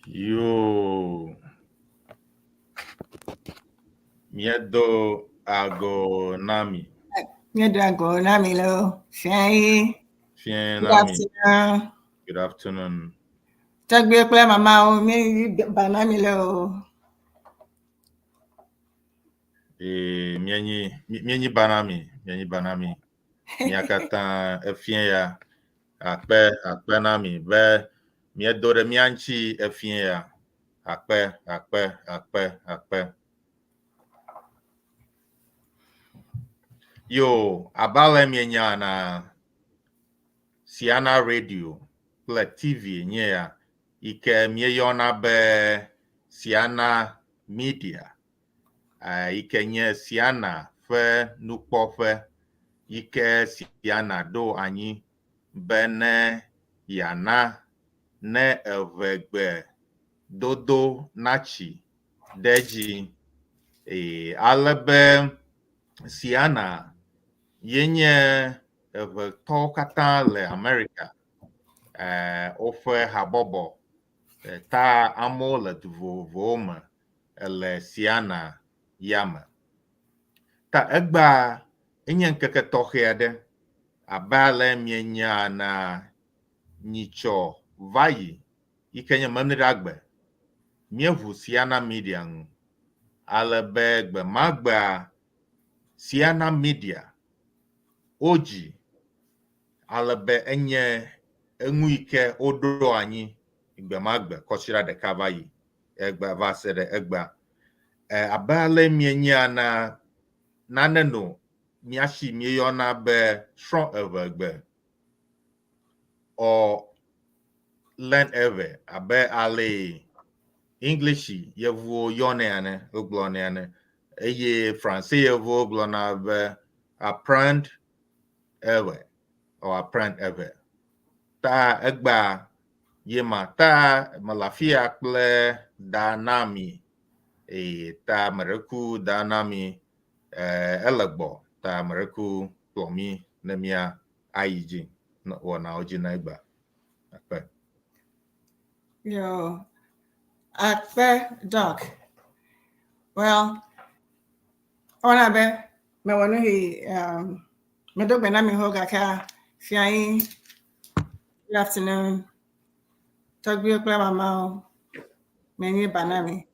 Yoo. Míedo ago na mi. Míedo ago na mi lo. Fiẽ. Fiẽ Good na mi. afternoon. Good afternoon. Tɔgbuiwo kple mamawo míeyi ba na mi lo. Ee, míenyi míenyi ba na mi. Míenyi ba na mi. Mía katã efiẽ ya. Akpe akpe na mi be míedo ɖe mía ŋuti efiẽ ya. Akpe akpe akpe akpe. Yo, abe ale mienya na Siana Radio kple TV nye ya yi ke míeyɔna be Siana Media yi ke nye Siana ƒe nukpɔƒe yi ke Siana ɖo anyi be ne yeana ne eŋegbe dodo natsi ɖe edzi eye ale be Siana ye nye eŋetɔwo katã le Amerika woƒe habɔbɔ ta amewo le du vovovowo me le Siana ya me. Ta egbea enye ŋkeke tɔxɛ aɖe abe ale mienya na nyitsɔ va yi yi ke nye Memleɖagbe míeʋu Siana Media ŋu ale be gbe ma gbea Siana Media wodzi ale be enye enu yi ke woɖo anyi gbe ma gbe kɔsiɖa ɖeka va yi egbe va se ɖe egbea. Abe ale mienya na nane no mía si míeyɔna be srɔ̃ eŋegbe or learn ewe abe ale English yevuwo yɔnɛ ene wogblɔnɛ ene eye France yevuwo gblɔna be apprendre ewe or apprendre ewe. Ta egbea ye ma ta mele afi ya kple Danami eye ta meɖeku Danami ele gbɔ ta meɖeku kplɔ mí ne mía ayi dzi wɔnawo dzi na egbea. Akpe. Yo, akpe Doc. Well, ewɔna abe mewɔ nu yi medo gbe na mi ho gake fiayi good afternoon tɔgbuiwo kple mamawo menye ba na mi.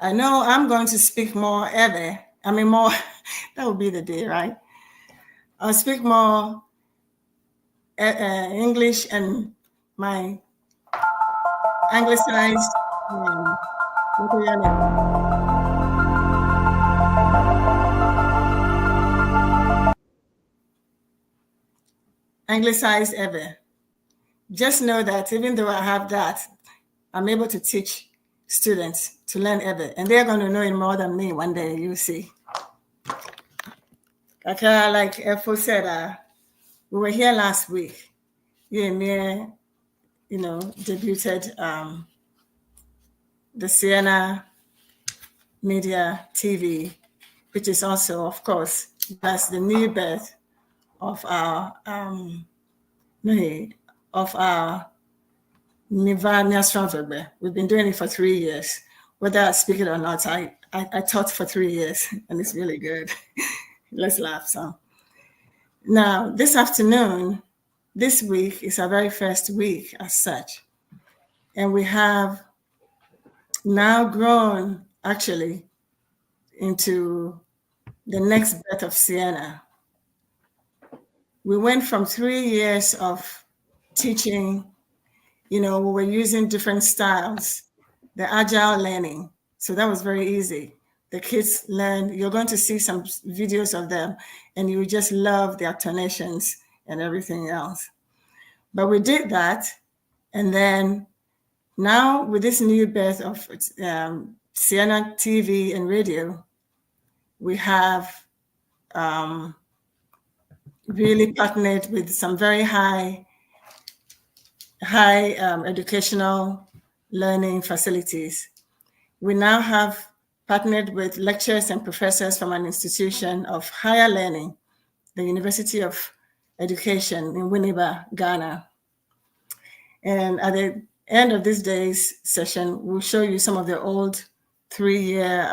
I know I'm going to speak more Ewe. I mean, more, that would be the day, right? I'll speak more English and my anglicized anglicized Ewe. Just know that even though I have that, I'm able to teach students to learn Ewe, and they're going to know it more than me one day, you see. Okay, like Efo said, we were here last week. You and me, you know, debuted the Ceana Media TV, which is also, of course, that's the new birth of our Miva Miasranvegbe. We've been doing it for 3 years. Whether I speak it or not, I taught for 3 years and it's really good. Let's laugh some. Now, this afternoon, this week is our very first week as such. And we have now grown actually into the next birth of Ceana. We went from 3 years of teaching, you know, we were using different styles, the agile learning. So that was very easy. The kids learn, you're going to see some videos of them and you just love their tonations and everything else. But we did that. And then now with this new birth of Ceana TV and radio, we have really partnered with some very high educational learning facilities. We now have partnered with lecturers and professors from an institution of higher learning, the University of Education in Winneba, Ghana. And at the end of this day's session, we'll show you some of the old 3-year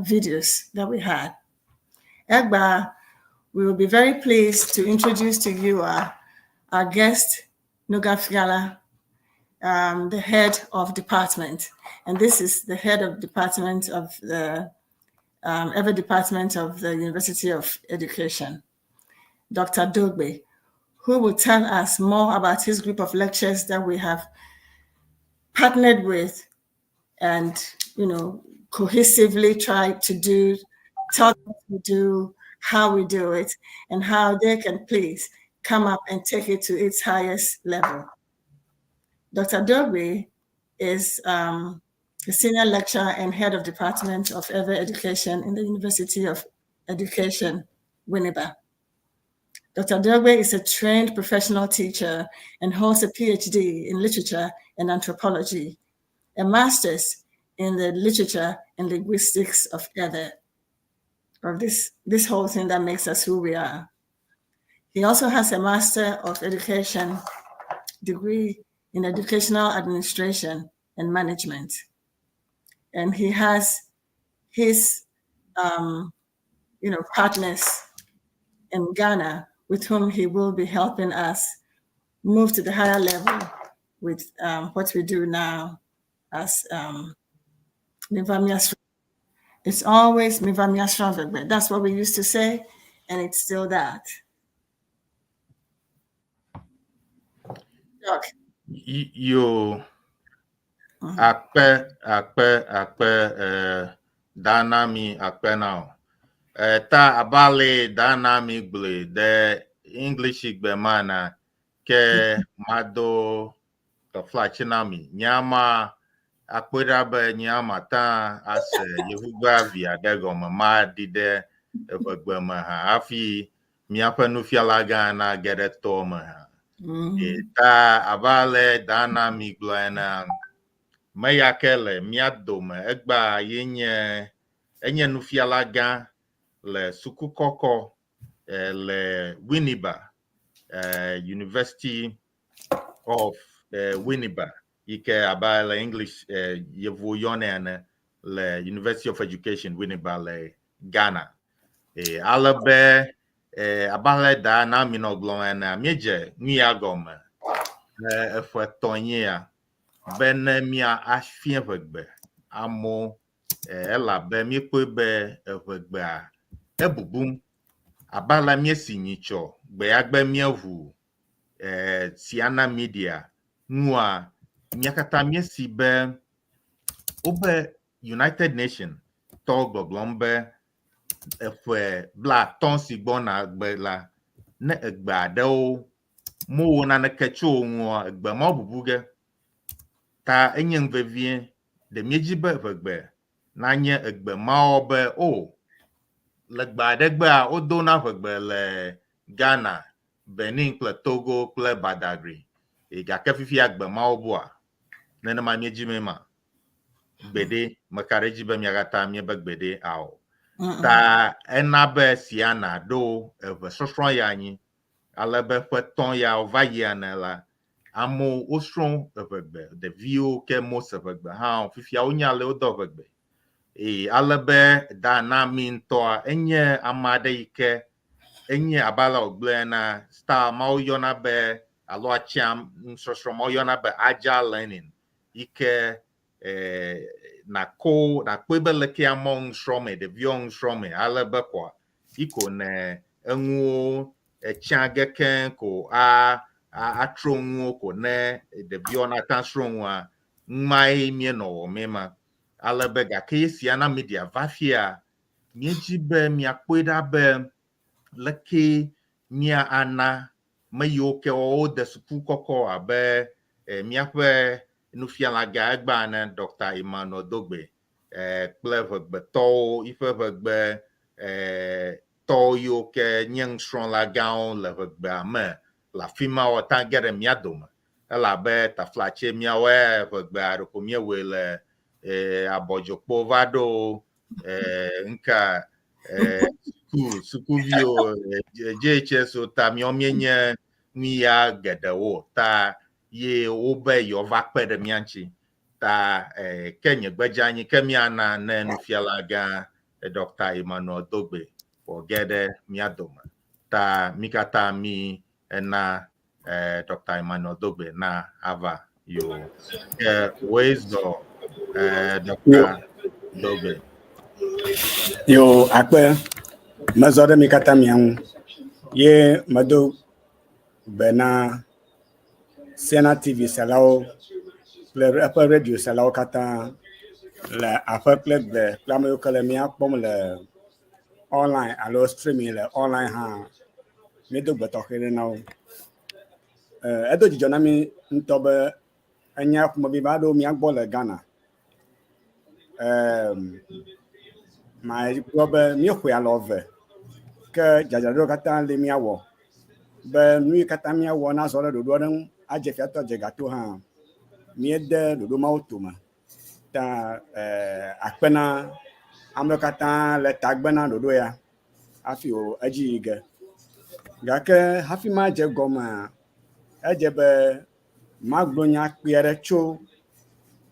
videos that we had. Egba, we will be very pleased to introduce to you our guest, Nugafiala, the head of department. And this is the head of department of the Ewe Department of the University of Education, Dr. Dogbe, who will tell us more about his group of lectures that we have partnered with and cohesively tried to do, tell them to do, how we do it, and how they can please come up and take it to its highest level. Dr. Dogbe is a senior lecturer and head of Department of Ewe Education in the University of Education, Winneba. Dr. Dogbe is a trained professional teacher and holds a PhD in literature and anthropology, a master's in the literature and linguistics of Ewe, or this whole thing that makes us who we are. He also has a Master of Education degree in Educational Administration and Management. And he has his partners in Ghana with whom he will be helping us move to the higher level with what we do now as Miva. It's always Miva. That's what we used to say, and it's still that. Doc. Yo, akpe, akpe, akpe, danami akpe now. Ta abale danami gble de English gbe mana ke mado taflachinami nyama akpera be nyama ta ase yevugba via de gɔme ma ɖi ɖe eʋegbe me hã hafi míaƒe nufiala gã na ge ɖe tɔ me hã. Ta abe ale Danami gblɔ ena, me ya ke le mía dome egbea ye nye enye nufiala gã le suku kɔkɔ le Winneba, University of Winneba yi ke abe ale English yevuwo yɔnɛ ene le University of Education Winneba le Ghana. Ale be abe ale Danami nɔ gblɔm ena, míedze nu ya gɔme le eƒe etɔ̃ nye ya be ne mía afia ʋegbe amewo, elabe míekpɔe be eʋegbea ebubum abe ale míesi nyitsɔ gbe ya gbe míeʋu Siana Media nua, mía katã míesi be wobe United Nation tɔwo gbɔgblɔm be eƒe 50 si gbɔna gbe la, ne egbe aɖewo mewɔ naneke tso wo ŋua, egbe mawo bubu ge. Ta enye nu vevie ɖe míedzi be ʋegbe nanye egbe mawo be o le gbe aɖe gbea wodona ʋegbe le Ghana, Benin kple Togo kple Badagry. Gake fifia gbe mawo bua. Nenema míedzi me ma. Gbeɖe, meka ɖe edzi be mía katã míebe gbeɖe ao. Ta ena be Siana ɖo eve sɔsrɔ̃ ya anyi ale be ƒe 3 ya va yi ene la, amewo wosrɔ̃ eʋegbe, ɖeviwo ke mose ʋegbe hã fifia wonya ale wodɔ ʋegbe. Eye ale be Danami ŋutɔa enye ame aɖe yi ke enye abe ale wògblɔe ena style ma woyɔna be alo atsya nusɔsrɔ̃ ma woyɔna be agile learning yi ke nako nakpɔe be leke amewo nu srɔ̃me, ɖeviwo nu srɔ̃me ale be kɔa iko ne enuwo etsã ge keŋ ko a atrɔ nuwo ko ne ɖeviwo nata srɔ̃ nua, numae míenɔ wɔmee ma. Ale be gake Siana Media va fia, míedzi be míakpɔe ɖa be leke mía ana me yiwo ke wode suku kɔkɔ abe míaƒe nufiala gã egbea ene Dr. Emmanuel Dogbe kple ʋegbetɔwo yiƒe ʋegbe tɔwo yiwo ke nye nusrɔ̃la gãwo le ʋegbea me le afi ma wota ge ɖe mía dome elabe taflatse míawoe ʋegbea ɖeko míewɔe le abɔdzokpo va ɖo ŋka sukuviwo JHS ta míawo míenye nu ya geɖewo ta ye wobe yewoava kpe ɖe mía ŋuti ta ke nye gbedze anyi ke míana ne nufiala gã Dr. Emmanuel Dogbe wòge ɖe mía dome ta mí katã mí ena Dr. Emmanuel Dogbe na ava yo ke woe zɔ Dr. Dogbe. Yo akpe mezɔ ɖe mi katã mia ŋu ye medo gbe na Siana TV selawo kple eƒe radio selawo katã le aƒe kple gbe kple ame yiwo ke le mía kpɔm le online alo streaming le online hã. Míedo gbe tɔxɛ ɖe na wo. Edo dzidzɔ na mí ŋutɔ be enya ƒomevi va ɖo mía gbɔ le Ghana. Magblɔ be míexɔe alɔ eve ke dzadzraɖo katã li míawɔ be nu yi katã míawɔ nazɔ ɖe ɖoɖo aɖe ŋu adze fiatɔ dze gato hã. Míede ɖoɖo mawo tome ta akpe na amewo katã le tagbe na ɖoɖo ya hafi wò edzi yi ge. Gake hafi madze gɔmea, edze be magblɔ nya kpui aɖe tso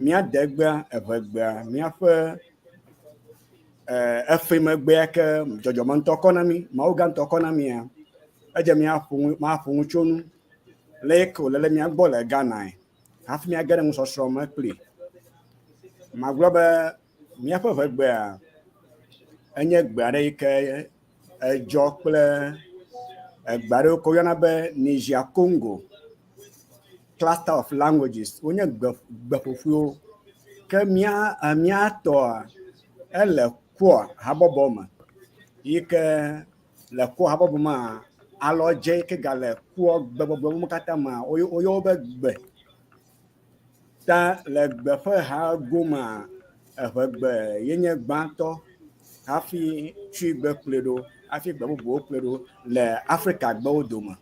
mía degbea, eʋegbea, míaƒe efemegbea ke dzɔdzɔme ŋutɔ kɔ na mí, Mawu gã ŋutɔ kɔ na mía. Edze míaƒo nu, maƒo nu tso nu le yi ke wòle le mía gbɔ le Ghanae hafi míage ɖe nusɔsrɔ̃ me kpli. Magblɔ be míaƒe ʋegbea enye gbe aɖe yi ke edzɔ kple egbe aɖewo ke woyɔna be Niger Congo cluster of languages. Wonye gbe gbeƒoƒuiwo. Ke mía mía tɔa ele Kwa habɔbɔ me yi ke le Kwa habɔbɔ mea alɔdze yi ke gale Kwa gbegbɔgblɔ me katã mea woyɔ wo be gbe. Ta le gbe ƒe ha gomea eʋegbe ye nye gbãtɔ hafi Tsui gbe kplɔe ɖo hafi gbe bubuwo kplɔe ɖo le Afrika gbewo dome.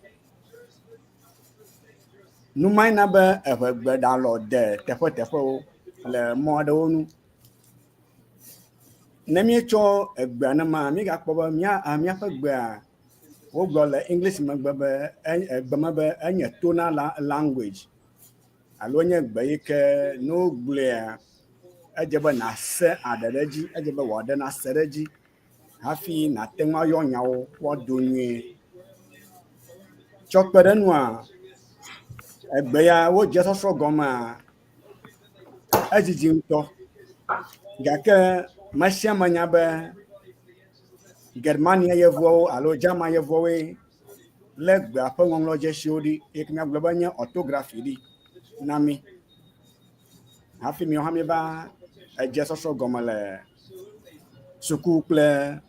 Nu mae na be eʋegbe ɖalɔ de teƒeteƒewo le mɔ aɖewo nu. Ne míetsɔ egbea nema, míegakpɔ be mía míaƒe gbea wogblɔ le English megbe be egbe me be enye tonal language alo enye gbe yi ke ne wogblɔea edze be nàse aɖe ɖe edzi, edze be wò aɖe nase ɖe edzi hafi nàte ŋu ayɔ nyawo woado nyuie. Tsɔ kpe ɖe enua, egbe ya wodze sɔsrɔ̃ gɔmea, edzidzi ŋutɔ gake me sia me nya be Germania yevuawo alo German yevuawoe lé gbea ƒe ŋɔŋlɔdzesiwo ɖi yi ke míagblɔ be nye orthography ɖi na mí. Hafi míawo hã míeva edze sɔsrɔ̃ gɔme le suku kple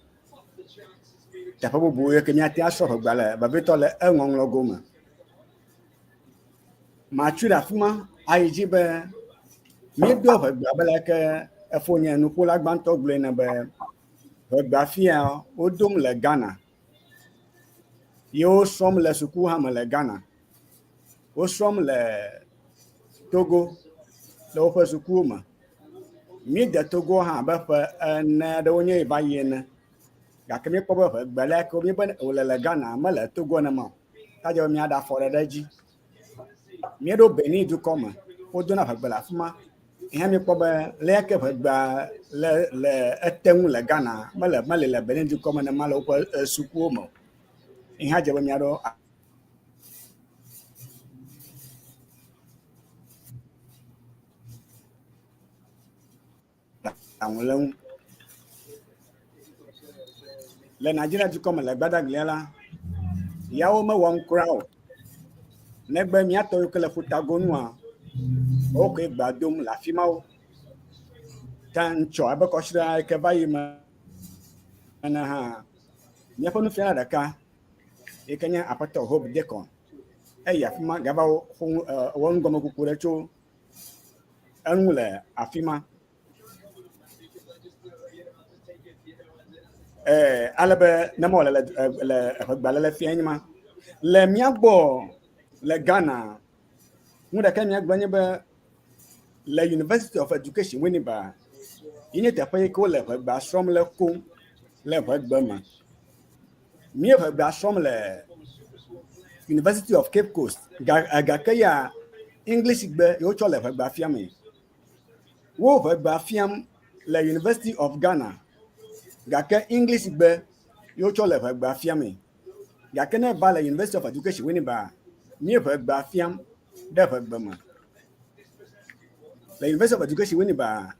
teƒe bubu yi ke míate asrɔ̃ ʋegbea le vevitɔ le eŋɔŋlɔ gome. Matsui ɖe afi ma ayi dzi be míedoa ʋegbea be leke efonye nuƒola gbãtɔ gblɔe ene be ʋegbea fia wodom le Ghana ye wosrɔ̃m le suku hã me le Ghana. Wosrɔ̃m le Togo le woƒe sukuwo me. Míede Togo hã abe ƒe ene aɖewo nye va yi ene gake míekpɔ be ʋegbe le ke míebe wòle le Ghana mele Togo nenema o. Ta dze be míaɖe afɔ ɖe ɖe edzi. Míeɖo Benin dukɔ me, wodona ʋegbe le afi ma. Hã míekpɔ be le ke ʋegbea le le ete ŋu le Ghana mele mele le Benin dukɔ me nenema le woƒe sukuwo me o. Hã dze be míaɖo aɖaŋu le ŋu. Le Nigeria dukɔ me le Gbadaglia la, yawo mewɔm kura o. Negbe mía tɔ yiwo ke le ƒutagonua, woawo koe gbea dom le afi mawo. Ta ŋtsɔ abe kɔsiɖa yi ke va yi me ene hã, míaƒe nufiala ɖeka yi ke nye Aƒetɔ Hope Deacon, eyi afi ma gava ƒo nu wɔ nugɔmekuku ɖe tso eŋu le afi ma. Ale be ne mewɔ le le eʋegbalẽ fia nye ma. Le mía gbɔ le Ghana, nu ɖeka míagblɔ nye be le University of Education Winneba ye nye teƒe yi ke wole ʋegbea srɔ̃m le koŋ le ʋegbe me. Mí ʋegbea srɔ̃m le. University of Cape Coast ga gake ya English gbe ye wotsɔ le ʋegbea fiamee. Wo ʋegbea fiam le University of Ghana gake English gbe ye wotsɔ le ʋegbea fiamee. Gake ne eva le University of Education Winneba, mí ʋegbea fiam ɖe ʋegbe me. Le University of Education Winneba,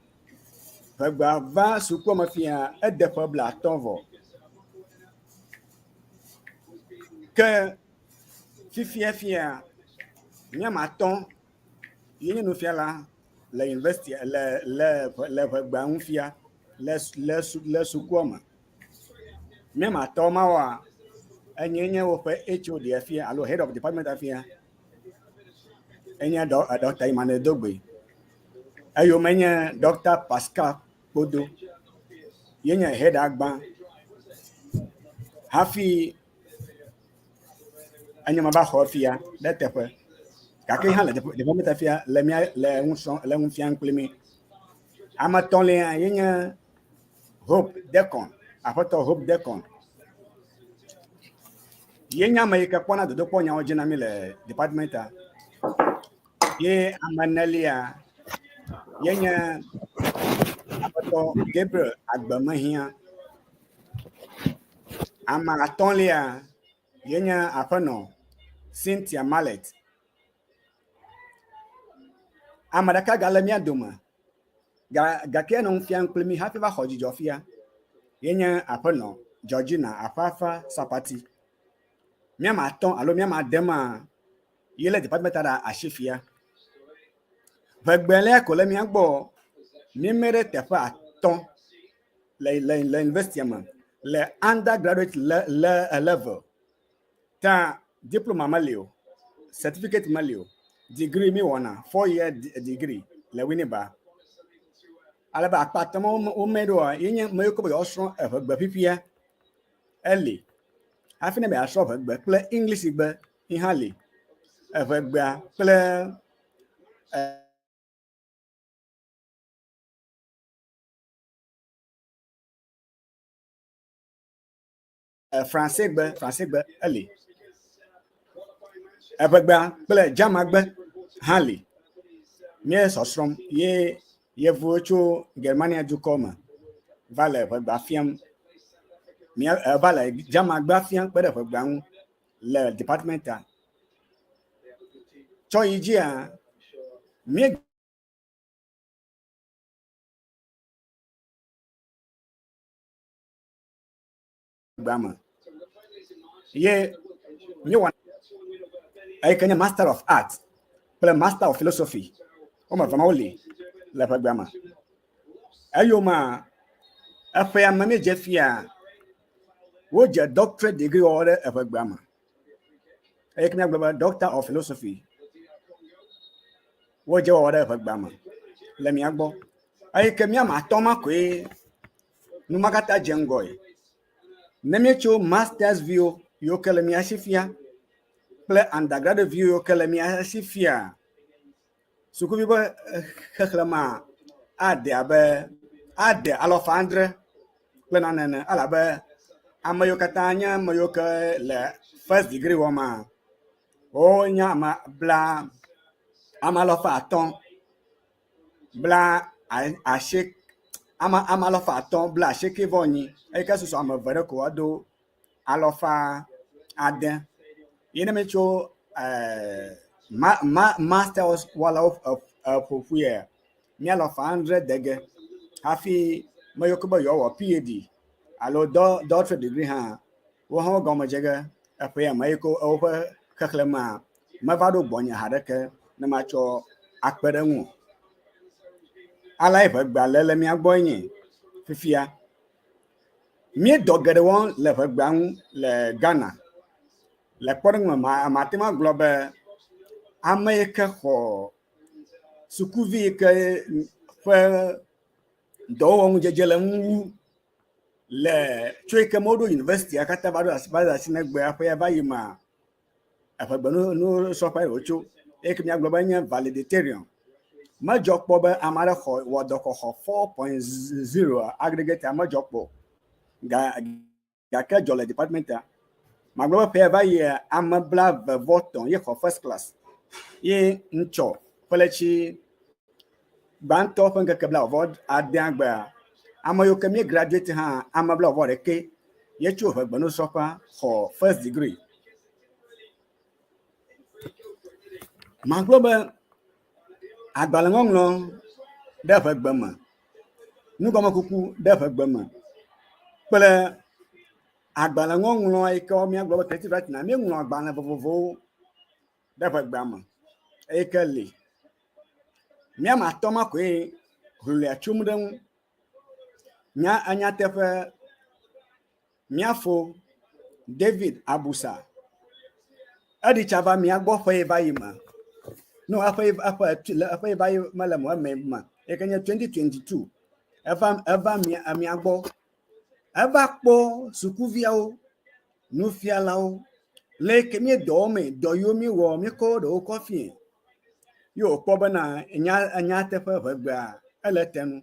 ʋegbea va sukua me fia ede ƒe 50 vɔ. Ke fifia fia, míame atɔ̃ ye nye nufiala le university le le le ʋegbea ŋu fia le le le sukua me. Míame atɔ̃ mawoa, enye nye woƒe HOD fia alo head of department fia. Enye Dr. Emmanuel Dogbe. Eyome nye Dr. Pascal Kpodo. Ye nye head agbã. Hafi enye ma va xɔ fia ɖe teƒe. Gake hã le department fia le mía le ŋu srɔ̃ le ŋu fiam kpli mí. Ame etɔ̃lia ye nye Hope Decon, aƒetɔ Hope Decon. Ye nye ame yi ke kpɔna dodokpɔ nyawo dzi na mí le departmenta. Ye ame enelia ye nye aƒetɔ Gabriel Agbemehia. Ame atɔ̃lia ye nye aƒenɔ Cynthia Mallet. Ame ɖeka gale mía dome ga gake enɔ nu fiam kpli mí hafi va xɔ dzidzɔ fia. Ye nye aƒenɔ Georgina Afafa Sapati. Míame atɔ̃ alo míame ade ma ye le department ɖe asi fia. Ʋegbelia ko le mía gbɔ míeme ɖe teƒe atɔ̃ le le le university me le undergraduate le le level. Ta diploma meli o, certificate meli o, degree mi wɔna 4 year degree le Winneba. Ale be akpa atɔ̃ ma wome ɖoa ye nye ame yiwo ke be yewoasrɔ̃ eʋegbe fifia eli. Hafi ne be yeasrɔ̃ ʋegbe kple English gbe yi hã li. Eʋegbea kple Francegbe, Francegbe eli. Eʋegbea kple Germangbe hã li. Míele sɔsrɔ̃m ye yevuwo tso Germania dukɔ me va le ʋegbea fiam. Mía va le Germangbea fiam kpe ɖe ʋegbea ŋu le departmenta. Tsɔ yi dzia, mí gbea me ye míewɔ eyi ke nye Master of Art kple Master of Philosophy. Woame eve ma woli le ƒegbea me. Eyomea, eƒea me míedze fia, wodze doctorate degree wɔwɔ ɖe eƒegbea me. Eye ke míagblɔ be Doctor of Philosophy wodze wɔwɔ ɖe eƒegbea me le mía gbɔ. Eyi ke míame atɔ̃ ma koe nu ma katã dze ŋgɔe. Ne míetso masters viwo yiwo ke le mía si fia kple undergraduate viwo yiwo ke le mía si fia, sukuvi ƒe xexlẽmea ade abe ade alafa adre kple nane ene elabe ame yiwo katã nye ame yiwo ke le first degree wɔma wonye ame bla ame alafa atɔ̃ bla asieke ame ame alafa atɔ̃ bla asieke vɔ enyi eyi ke susɔ ame eve ɖe ko woado alafa ade. Ye ne míetso ma ma masters wɔlawo ƒoƒuia, mía alafa adre de ge hafi ame yiwo ke be yewoawɔ PhD alo doctorate degree hã wo hã wo gɔme dze ge eƒe ya me eyi ke woƒe xexlẽmea meva ɖo gbɔnye haɖeke ne matsɔ akpe ɖe eŋu o. Aleae ʋegbea le le mía gbɔe nye fifia. Míedɔ geɖe wɔm le ʋegbea ŋu le Ghana. Le kpɔɖeŋu me, mate ŋu agblɔ be ame yi ke xɔ sukuvi yi ke ƒe dɔwɔwɔ ŋudzedze le ŋu wu le tso yi ke me woɖo yunivɛsitia katã va ɖo asi va ɖo asi ne egbea ƒe ya va yi mea, eʋegbe nusrɔ̃ƒe wòtso eye ke míagblɔ be enye valedictorian. Medzɔ kpɔ be ame aɖe xɔ wɔ dɔ xɔxɔ 4.0 aggregate medzɔ kpɔ o. Ga gake dzɔ le departmentia. Magblɔ be ƒe va yia ame 23 ye xɔ first class. Ye ŋtsɔ ƒe gbãtɔ ƒe ŋkeke 29 gbea, ame yiwo ke mí graduate hã ame 41 ye tso ʋegbenusrɔ̃ƒea xɔ first degree. Magblɔ be agbalẽŋɔŋlɔ ɖe ʋegbe me, nugɔmekuku ɖe ʋegbe me kple agbalẽŋɔŋlɔ yi ke míagblɔ be creative writing míeŋlɔ agbalẽ vovovowo ɖe ʋegbea me eyi ke li. Míame atɔ̃ ma koe hlɔ̃lia tsom ɖe ŋu. Nya enyateƒe míafo David Abusa eɖi tsa va mía gbɔ ƒe yi va yi me. No eƒe eƒe le eƒe yi va yi mele mo eme me yi ke nye 2022 eva eva mía mía gbɔ. Eva kpɔ sukuviawo, nufialawo le yi ke míedɔ wɔmee, dɔ yiwo míewɔ míekɔ ɖewo kɔ fiɛ. Ye wòkpɔ bena nya nyateƒe ʋegbea ele te nu.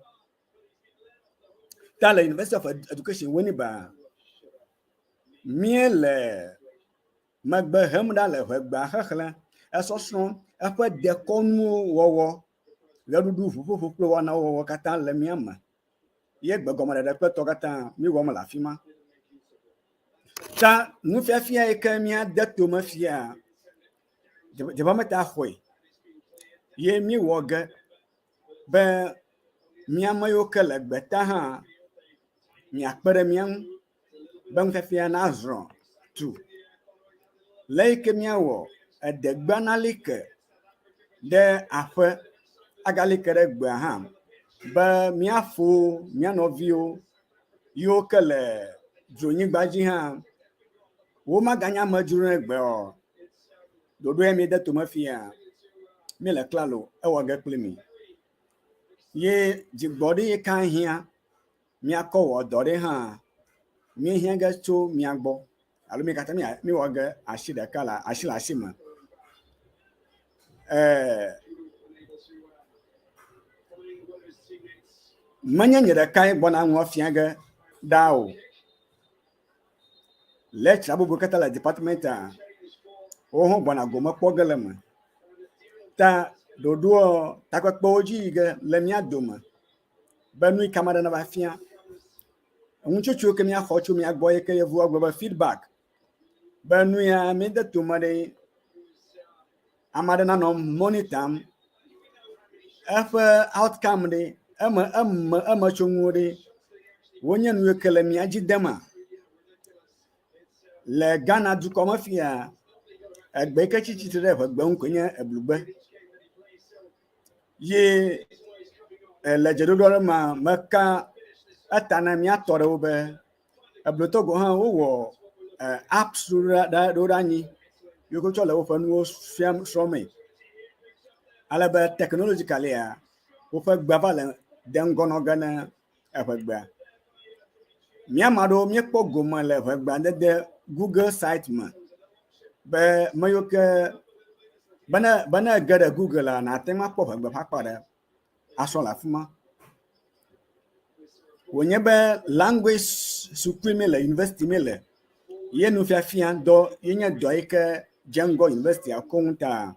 Ta le University of Education Winneba, míele megbe hem ɖa le ʋegbea xexlẽ, esɔsrɔ̃, eƒe dekɔnuwo wɔwɔ, ɣeɖuɖu, ʋuƒoƒo kple wɔnawo wɔwɔ katã le mía me. Ye gbegɔmeɖeɖe kple tɔ katã míewɔm le afi ma. Ta nufiafia yi ke míade tome fia, department xɔe ye míewɔ ge be mía ame yiwo ke le gbeta hã miakpe ɖe mía ŋu be nufiafia nazrɔ̃ tu. Le yi ke míawɔ edegbea nali ke ɖe aƒe agali ke ɖe gbea hã be míafo mía nɔviwo yiwo ke le dzronyigba dzi hã womaganye amedzro ne gbe o. Ɖoɖo ya míede tome fia, míele klalo ewɔ ge kpli mi. Ye dzigbɔɖi yi ka hiã míakɔ wɔ dɔ ɖe hã míehiã ge tso mía gbɔ alo mi katã míewɔ ge asi ɖeka le asi le asi me. Ɛɛ menye nye ɖekae gbɔna nua fia ge ɖaa o. Lecturer bubu katã le departmentia, wohã gbɔna gome kpɔ ge le eme. Ta ɖoɖoɔ takpekpewo dzi yi ge le mía dome be nu yi ke ame aɖe nava fia. Enutsotso ke míaxɔ tso mía gbɔ yi ke yevuwo agblɔ be feedback be nu ya míede tome ɖe ame aɖe nanɔ monitor eƒe outcome ɖe eme eme emetsonuwo ɖe wonye nu yi ke le mía dzi dema. Le Ghana dukɔ me fia, egbe yi ke tsi tsitre ɖe ʋegbe ŋu koe nye eblugbe. Ye le dzeɖoɖo aɖe mea, meka eta na mía tɔ ɖewo be eblutɔ gɔ̃ hã wowɔ apps ɖo ɖe anyi yi ke wotsɔ le woƒe nuwo fiam srɔ̃mee. Ale be technologicalia, woƒe gbea va le de ŋgɔ nɔ ge ne eʋegbea. Mía ame aɖewo míekpɔ gome le ʋegbea dede Google site me be ame yiwo ke bene bene ege ɖe Google la, nàte ŋu akpɔ ʋegbe ƒe akpa ɖe asrɔ̃ le afi ma. Wònye be language sukue míele, university míele ye nufiafia dɔ ye nye dɔ yi ke dze ŋgɔ universitya koŋ ta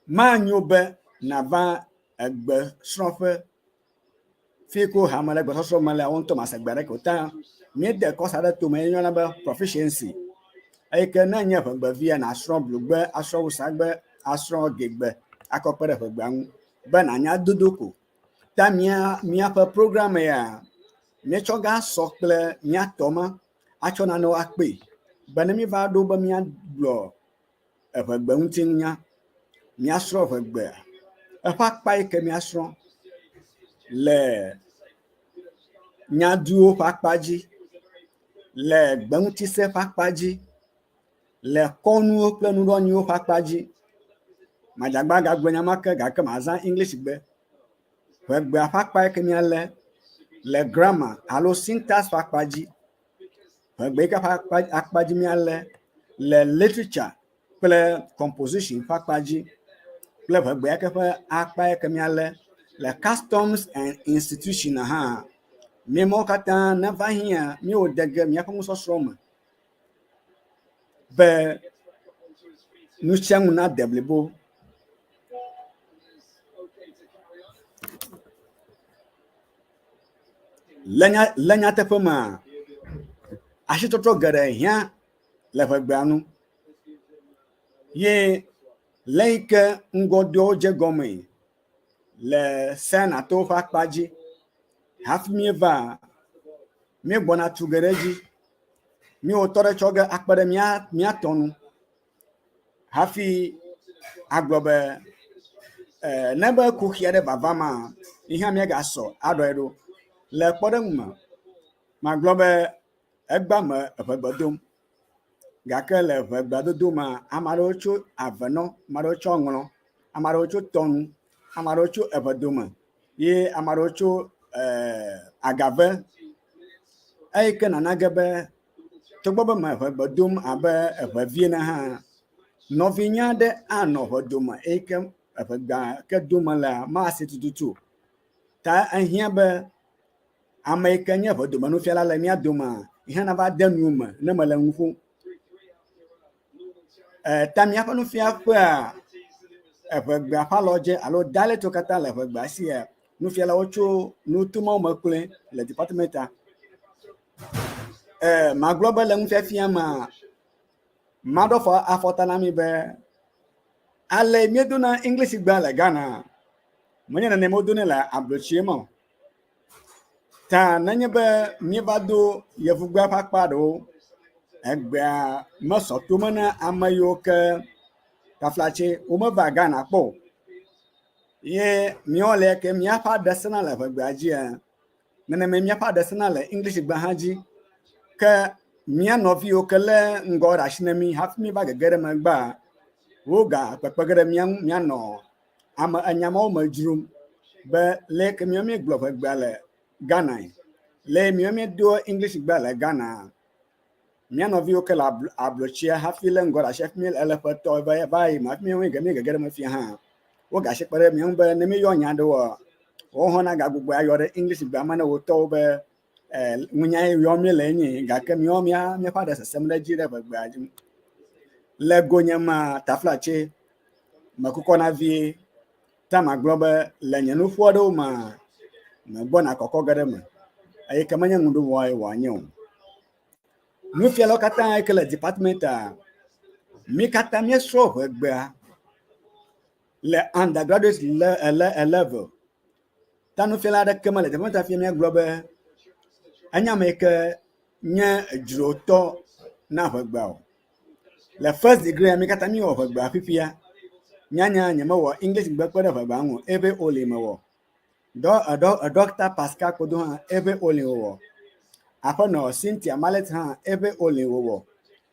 manyo be nàva egbesrɔ̃ƒe fi yi ke hame le gbesɔsrɔ̃ me le wo ŋutɔ mase gbe aɖeke o ta míede kɔsa ɖe tome ye yɔna be proficiency eyi ke ne enye ʋegbevia nàsrɔ̃ blugbe, asrɔ̃ wusagbe, asrɔ̃ gegbe akɔ kpe ɖe ʋegbea ŋu be nànya dodo ko. Ta mía míaƒe program ya míetsɔ ga sɔ kple mía tɔ ma atsɔ nanewo akpee be ne míva ɖo be míagblɔ eʋegbe ŋuti nunya, míasrɔ̃ ʋegbea eƒe akpa yi ke míasrɔ̃ le nyaduwo ƒe akpa dzi, le gbeŋutise ƒe akpa dzi, le kɔnuwo kple nuɖoanyiwo ƒe akpa dzi. Madzagba gagblɔ nya ma ke gake mazã English gbe. Ʋegbea ƒe akpa yi ke míalé le grammar alo syntax ƒe akpa dzi. Ʋegbe yi ke ƒe akpa dzi míalé le literature kple composition ƒe akpa dzi kple ʋegbe yi ke ƒe akpa yi ke míalé le customs and institution hã. Míemawo katã neva hiã míewɔ de ge míaƒe nusɔsrɔ̃ me. be nu sia nu nade blibo. Le nya le nyateƒe mea, asitɔtrɔ geɖe hiã le ʋegbea nu ye le yi ke ŋgɔdoawo dze gɔmee le Senatɔwo ƒe akpa dzi hafi míeva míegbɔna tu ge ɖe edzi. Míewɔ tɔ ɖe tsɔ ge akpe ɖe mía mía tɔ nu hafi agblɔ be e ne be kuxi aɖe vava ma yi hã míagasɔ aɖɔe ɖo. Le kpɔɖeŋu me, magblɔ be egbea me eŋegbe dom gake le ŋegbea dodo mea, ame aɖewo tso avenɔ, ame aɖewo tso ŋlɔ, ame aɖewo tso tɔnu, ame aɖewo tso eŋedome ye ame aɖewo tso e agave. Eyi ke nana ge be togbɔ be me ŋegbe dom abe eŋevi ene hã, nɔvinye aɖe anɔ ŋedome eyi ke eŋegbea ke dom melea mase tututu o. Ta ehiã be ame yi ke nye ʋedomenufiala le mía domea, yi hã nava de nu me ne mele nu ƒom. E, ta míaƒe nufiaƒea, eʋegbea ƒe alɔdze alo dialectwo katã le eʋegbea sia, nufialawo tso nuto mawo me kloe le departmenta. E, magblɔ be le nufiafia mea, maɖo afɔ afɔta na mi be ale míedona English gbea le Ghana, menye nenema wodonɛ le ablotsie me o. Ta nenye be míeva do yevugbea ƒe akpa ɖewo, egbea mesɔ tome na ame yiwo ke taflatse womeva Ghana kpɔ o. Ye míawo le ke míaƒe aɖe sena le ʋegbea dzia, nenema míaƒe aɖe sena le English gbe hã dzi. Ke mía nɔviwo ke lé ŋgɔ ɖe asi na mí hafi míva gege ɖe megbea, woga kpekpe ge ɖe mía ŋu míanɔ ame enya mawo me dzrom be leke míawo míegblɔ ʋegbea le Ghana, le míawo míedoa English gbea le Ghana. Mía nɔviwo ke le ablotsia hafi lé ŋgɔ ɖe asi hafi míele ƒe tɔ va yi me hafi míawo míegege ɖe eme fia hã, wogasi kpe ɖe mía ŋu be ne míeyɔ nya ɖewoa, woawo hã nagagbugbɔe ayɔ ɖe English gbea me ne wo tɔwo be ŋunya yi yɔm míele enye gake míawo mía míaƒe aɖe sesem ɖe edzi ɖe ʋegbea dzi. Le gonyemea, taflatse mekukɔna vie ta magblɔ be le nye nuƒo aɖewo mea, megbɔna kɔkɔ ge ɖe eme eye ke menye ŋuɖowɔe wòanye o. Nufialawo katã yi ke le departmentia, mí katã míesrɔ̃ ʋegbea le undergraduate le, le, level. Ta nufiala aɖeke mele departmentia fia míagblɔ be enye ame yi ke nye dzrotɔ na ʋegbea o. Le first degree mí katã míewɔ ʋegbea fifia. Nyanya nyemewɔ English gbe kpe ɖe ʋegbea ŋu o, eve only mewɔ. Dɔ, dɔ, Dɔkta Pascal Kodo hã eve only wòwɔ. Aƒenɔ Cynthia Mallet hã eve only wòwɔ.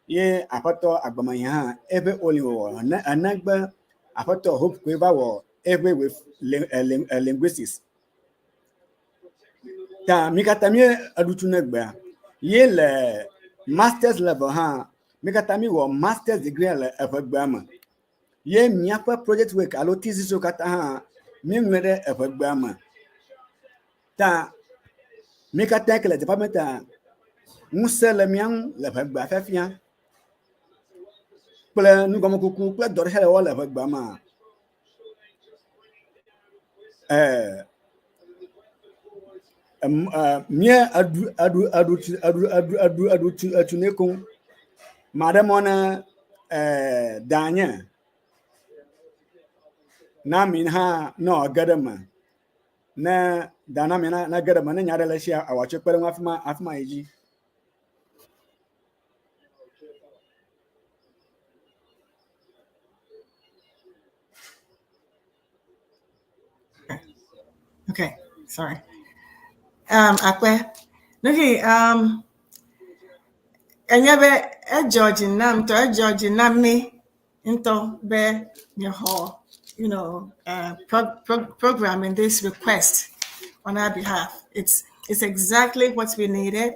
Ye aƒetɔ Agbemehi hã eve only wòwɔ. Ene, enegbe aƒetɔ Hope koe va wɔ eve with linguistics. Ta mí katã mí eɖu tu ne gbea. Ye le masters level hã, mí katã míwɔ masters degree le eʋegbea me. Ye míaƒe project work alo thesis wo katã hã míeŋlɔe ɖe eʋegbea me. Ta mí katã ke le departmentia, ŋusẽ le mía ŋu le ʋegbea fiafia kple nugɔmekuku kple dɔ ɖe sia ɖe wɔwɔ le ʋegbea mea. Eh, mía eɖu eɖu eɖu tu eɖu eɖu eɖu eɖu tu etu ne koŋ. Maɖe mɔ ne eh, danye na mi hã ne wòage ɖe eme. Ne da na mi na nage ɖe eme ne nya ɖe le esia awɔ tso kpe ɖe ŋu hafi ma hafi ma yi dzi. Okay, sorry. Akpe. Okay, enye be edzɔ dzi nam ŋutɔ, edzɔ dzi na mí ŋutɔ be míexɔ, program in this request on our behalf. It's exactly what we needed.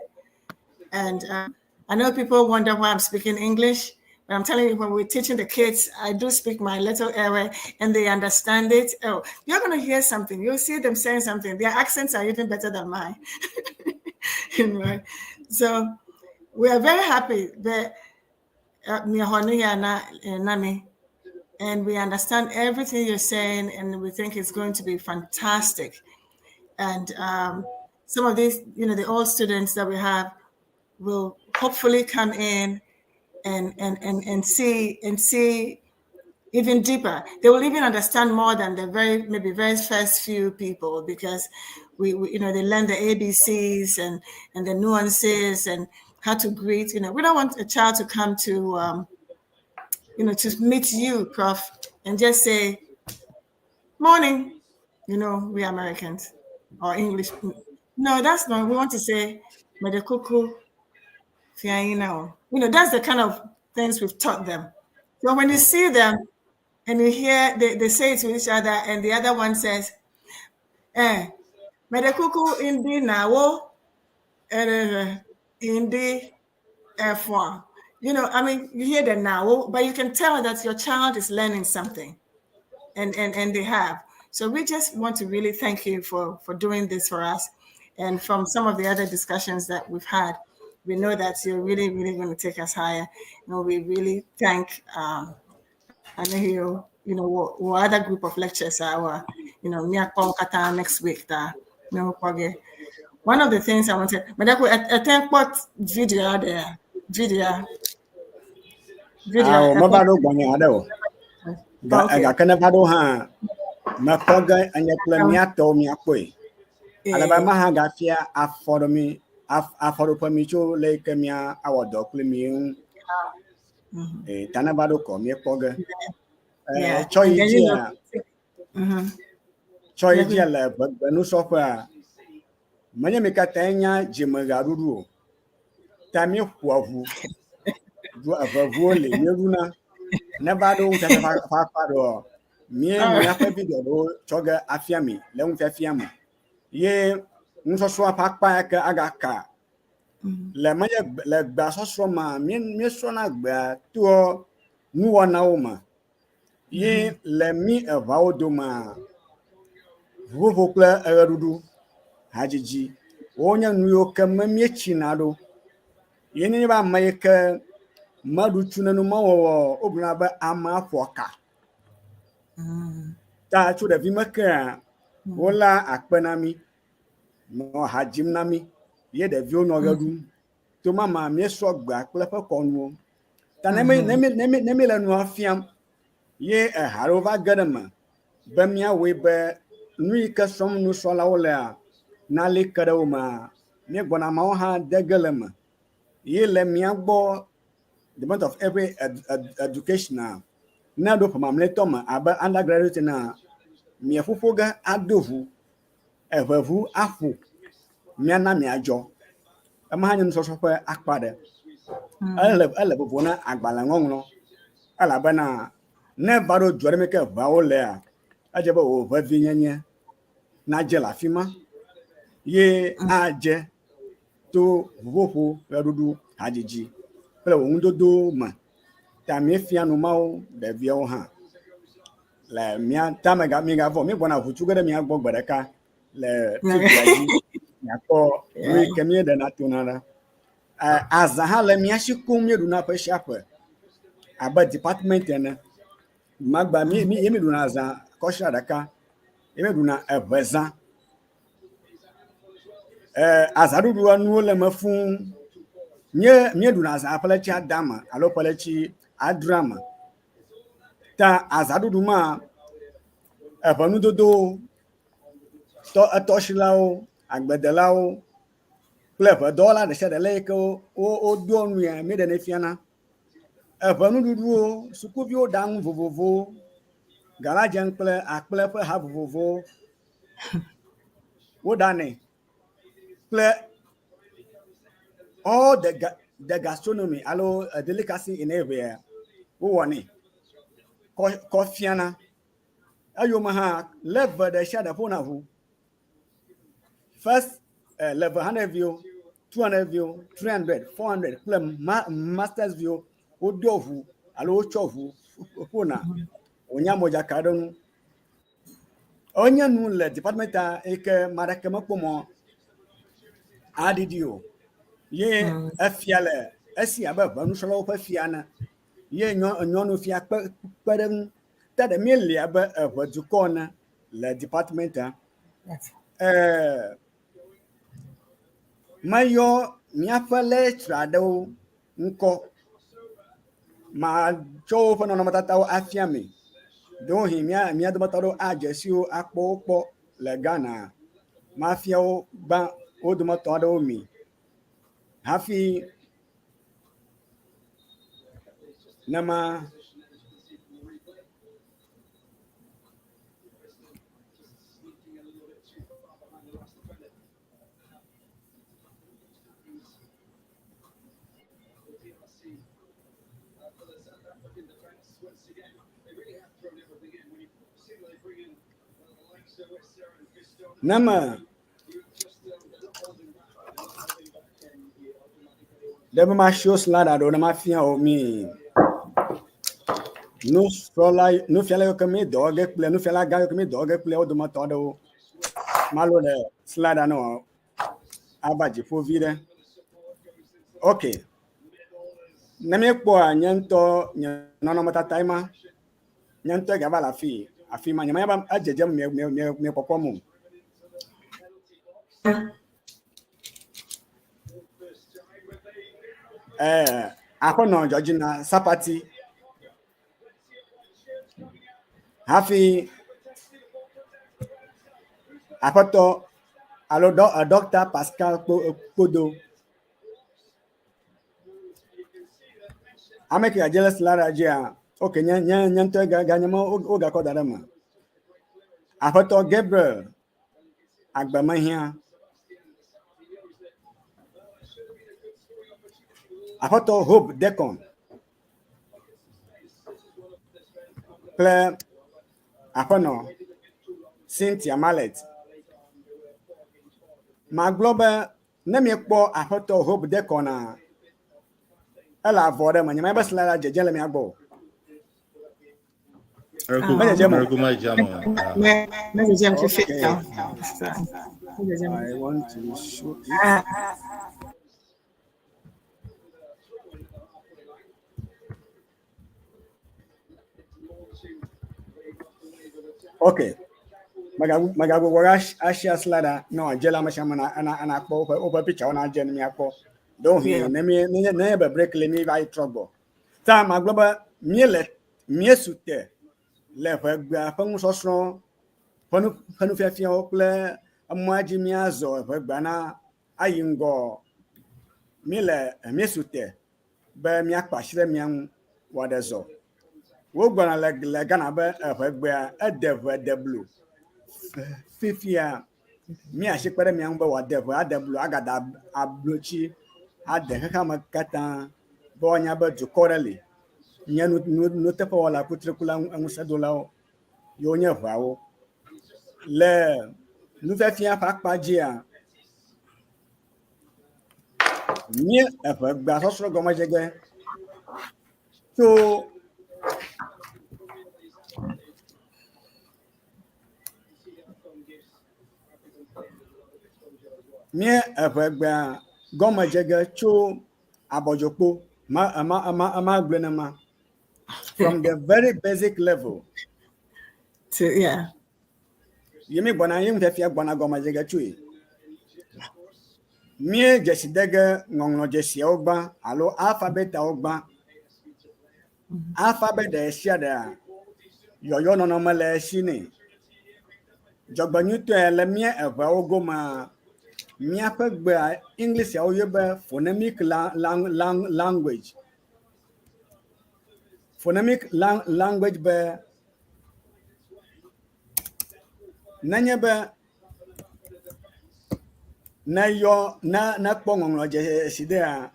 And I know people wonder why I'm speaking English, but I'm telling you, when we're teaching the kids, I do speak my little Ewe and they understand it. Oh, you're going to hear something. You'll see them saying something. Their accents are even better than mine. Right? So we are very happy that And we understand everything you're saying, and we think it's going to be fantastic. And some of these, the old students that we have will hopefully come in and see even deeper. They will even understand more than the very maybe very first few people because we they learn the ABCs and the nuances and how to greet. We don't want a child to come to to meet you, Prof, and just say, "Morning." We Americans or English. No, that's not. We want to say, "Medekuku." That's the kind of things we've taught them. So when you see them and you hear they say it to each other, and the other one says, "Eh, Medekuku indi nawo, indi F1." I mean, you hear the now, but you can tell that your child is learning something. And they have. So we just want to really thank you for doing this for us. And from some of the other discussions that we've had, we know that you're really, really going to take us higher. And we really thank you, what other group of lectures are, next week. That one of the things I wanted, but I think what video there, video, video. Meva ɖo gbɔnye aɖe o. Gake ne va ɖo hã, mekpɔ ge enye kple míatɔwo míakpɔe. Ale be ma hã gafia afɔ ɖe mi afɔɖoƒe mi tso le yi ke mía awɔ dɔ kple mi ŋu. Ta ne va ɖo kɔ míekpɔ ge. Tsɔ yi dzia tsɔ yi dzia le gbenusrɔ̃ƒea, menye mi katãe nya dzimeɣaɖuɖu o. Ta míeƒoa ʋu, ɖu evevuwo li míeɖuna. Ne va ɖo ŋutete ƒe akpa ɖoa, mía míaƒe video ɖewo tsɔ ge afia mi le ŋufiafia me. Ye nusɔsrɔ̃a ƒe akpa ya ke agaka le menye le gbea sɔsrɔ̃ ma míesrɔ̃na gbea toa nuwɔnawo me. Ye le mí eʋawo domea, ʋuƒoƒo kple eɣeɖuɖu, hadzidzi wonye nu yiwo ke me míetsina ɖo. Ye nenye be ame yi ke meɖu tsu nenema wɔwɔ wogblɔna be amea ƒo ka. Ta tso ɖevime kea, wola akpe na mí, nɔ ha dzim na mí ye ɖeviwo nɔ ɣe ɖum. To mama míesrɔ̃ gbea kple eƒe kɔnuwo. Ta ne mí ne mí ne mí ne míle nua fiam ye eha ɖewo va ge ɖe eme be míawɔe be nu yi ke srɔ̃m nusrɔ̃lawo lea nali ke ɖe wo mea, míegbɔna ameawo hã de ge le eme. Ye le mía gbɔ Department of Every Education ne ɖo ƒe mamlɛtɔ me abe undergraduate na mia ƒoƒo ge ado ʋu, eʋeʋu aƒo míana miadzɔ. Ema hã nye nusɔsrɔ̃ ƒe akpa ɖe. Ele vovo na agbalẽ ŋɔŋlɔ elabena ne va ɖo du aɖe me ke ʋeawo lea, edze be wò ʋevinyenye nadze le afi ma ye adze to ʋuƒoƒo, ɣeɖuɖu, hadzidzi kple wò nudodowo me. Ta míefia nu mawo ɖeviawo hã. Le mía ta mega migavɔ míegbɔna ʋu tu ge ɖe mía gbɔ gbe ɖeka le TV dzi miakpɔ nu yi ke míeɖena tona ɖa. Azã hã le mía si koŋ míeɖuna ƒe sia ƒe abe department ene. Magba mí mí ye míeɖuna azã kɔsiɖa ɖeka ye míeɖuna eʋezã. Azãɖuɖua nuwo le eme fũu. Míeɖuna azã ƒe ɣleti ade me alo ƒe ɣleti adrea me. Ta azãɖuɖu ma eʋenudodowo, tɔ etɔsilawo, agbledelawo kple eʋedɔwɔla ɖe sia ɖe le yi ke wodoa nu ya míeɖenɛ fiana. Eʋenuɖuɖuwo, sukuviwo ɖa nu vovovowo, galadze kple akple ƒe ha vovovowo woɖanɛ kple all the gastronomy alo delicacy in Eʋea wowɔnɛ kɔ fiana. Eyome hã level ɖe sia ɖe ƒona ʋu. First level 100 viwo, 200 viwo, 300, 400 kple masters viwo wodoa ʋu alo wotsɔ ʋu ƒona wònye modzaka ɖe nu. Enye nu le department yi ke ame aɖeke mekpɔ mɔ aɖiɖi o. Ye efia le esi abe ʋenusrɔ̃lawo ƒe fia ene. Ye nyɔ, nyɔnufia kpe, kpe ɖe ŋu. Ta ɖe míeli abe eʋe dukɔ ene le departmentia. Eh, meyɔ míaƒe lecturer aɖewo ŋkɔ. Matsɔ woƒe nɔnɔmetatawo afia mi. Ɖewohĩ mía, mía dometɔ aɖewo adze si wo akpɔ wo kpɔ le Ghana. Mafia wo gbã wo dometɔ aɖewo mi hafi ne ma Ne me ɖe be masio slide aɖewo ne mafia wo mi nusrɔ̃la nufiala yiwo ke mi dɔ wɔ ge kple nufiala gã yiwo ke mi dɔ wɔ ge kple wo dometɔ aɖewo. Malo ɖe slide ne ava dziƒo vi ɖe. Ok. Ne míekpɔa nye ŋutɔ nye nɔnɔmetata ma, nye ŋutɔ gava le afi afi ma nyemenya be edzedzem mie mie mie miekpɔkpɔm o. Ɛɛ aƒenɔ Georgina Sapati hafi aƒetɔ alo dɔ ɖɔkta Pascal Kpodo. Ame ke gadze le slide dzia, ok nye nye nye ŋutɔ ganye me wogakɔ da ɖe eme. Aƒetɔ Gabriel Agbemehiã. Aƒetɔ Hope Decon kple aƒenɔ Cynthia Mallet. Magblɔ be ne miekpɔ aƒetɔ Hope Decon-a, ele avɔ ɖe me. Nyemenya be slide la dzedze le mia gbɔ o. Okay. I want to show it. Ok. Megagbugbɔ asia slide ne wòadze le ame sia ame nakpɔ woƒe woƒe picture nadze ne míakpɔ. Ɖewohĩ ne mí ne nye be break le mí va yi trɔ gbɔ. Ta magblɔ be míele míesu te le ʋegbea ƒe nusɔsrɔ̃ ƒe nu ƒe nufiafiawo kple emɔa dzi míazɔ ʋegbea na ayi ŋgɔ. Míele míesu te be míakpe asi ɖe mía ŋu wòaɖe zɔ. Wogblɔna le le Ghana be eʋegbea ede ʋe de blu. Fifia míasi kpe ɖe mía ŋu be wòade ʋe ade blu agada ablotsi ade xexeame katã be woanya be dukɔ ɖe li nye nuteƒewɔla kutrikula ŋusẽdolawo yewo nye ʋeawo. Le nufiafia ƒe akpa dzia, mía eʋegbea sɔsrɔ̃ gɔmedze ge tso mía eʋegbea gɔmedze ge tso abɔdzokpo ma ema ema ema gblɔe nema from the very basic level. To yeah. Ye mi gbɔna ye nufiafia gbɔna gɔmedze ge tsoe. Mía dzesi de ge ŋɔŋlɔ dzesiawo gbã alo alfabetawo gbã. Alfabet ɖe sia ɖea yɔyɔ nɔnɔme le esi nɛ. Dzɔgbenyuitɔe le mía eveawo gomea, míaƒe gbea Englishawo yɔe be phonemic language. Phonemic language be nenye be neyɔ ne nekpɔ ŋɔŋlɔ dzesi ɖea,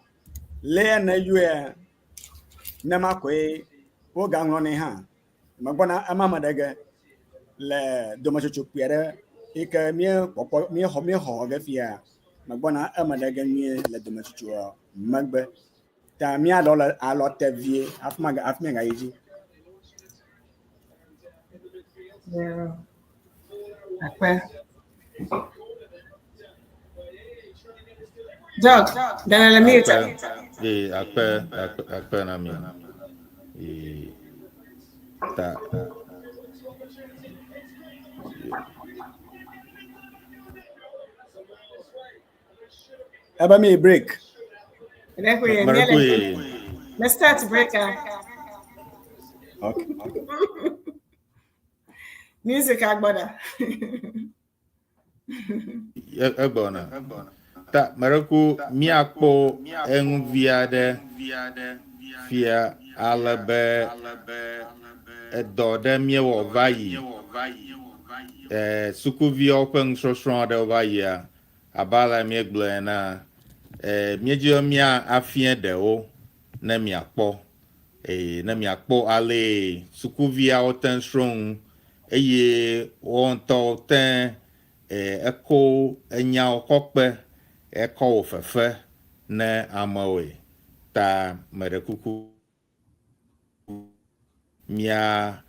lea neyɔea, nema koe wogaŋlɔnɛ hã. Megbɔna ema me ɖe ge le dometsotso kpui aɖe yi ke míekpɔkpɔ míexɔ míexɔ ge fia. Megbɔna eme ɖe ge nyuie le dometsotsoa megbe. Ta míaɖɔ le alɔ te vie hafi maga hafi míagayi dzi. Yeah. Akpe. Doc, then le mute. Akpe, ee, akpe, akpe, akpe na mi. Ee, ta Ebe mi break. Let's start break. Okay. Music agbada. Egbɔna. Ta mereku míakpɔ eŋuvi aɖe fia ale be edɔ ɖe míewɔ va yi sukuviawo ƒe nusɔsrɔ̃ aɖewo va yia abe ale míegblɔe enea, míedzi be mía afia ɖewo ne miakpɔ eye ne miakpɔ ale sukuviawo te ŋu srɔ̃ nu eye woawo ŋutɔwo te eko enyawo kɔ kpe ekɔ wɔ fefe ne amewoe. Ta meɖe kuku mia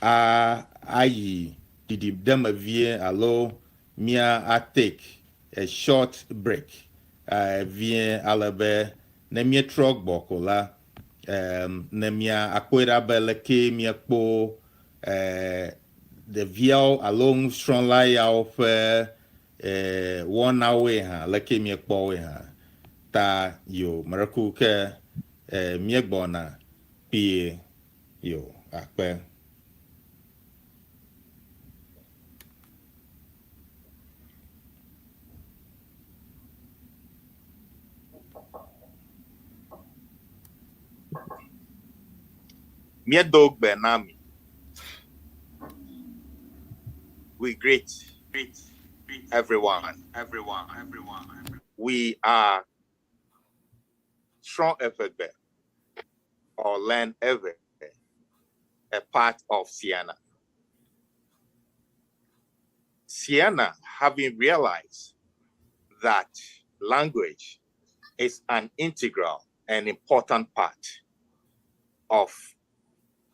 a ayi ɖiɖiɖeme vie alo mia a take a short break vie ale be ne míetrɔ gbɔ ko la ne mia akpɔe ɖa be leke míekpɔ ɖeviawo alo nusrɔ̃la yawo ƒe wɔnawoe hã leke míekpɔ woe hã ta yo mereku ke míegbɔna kpuie yo akpe. Míedo gbe na mi. We greet everyone. We are Srɔ̃ Eʋegbe or Learn Ewe, a part of Ceana. Ceana, having realized that language is an integral and important part of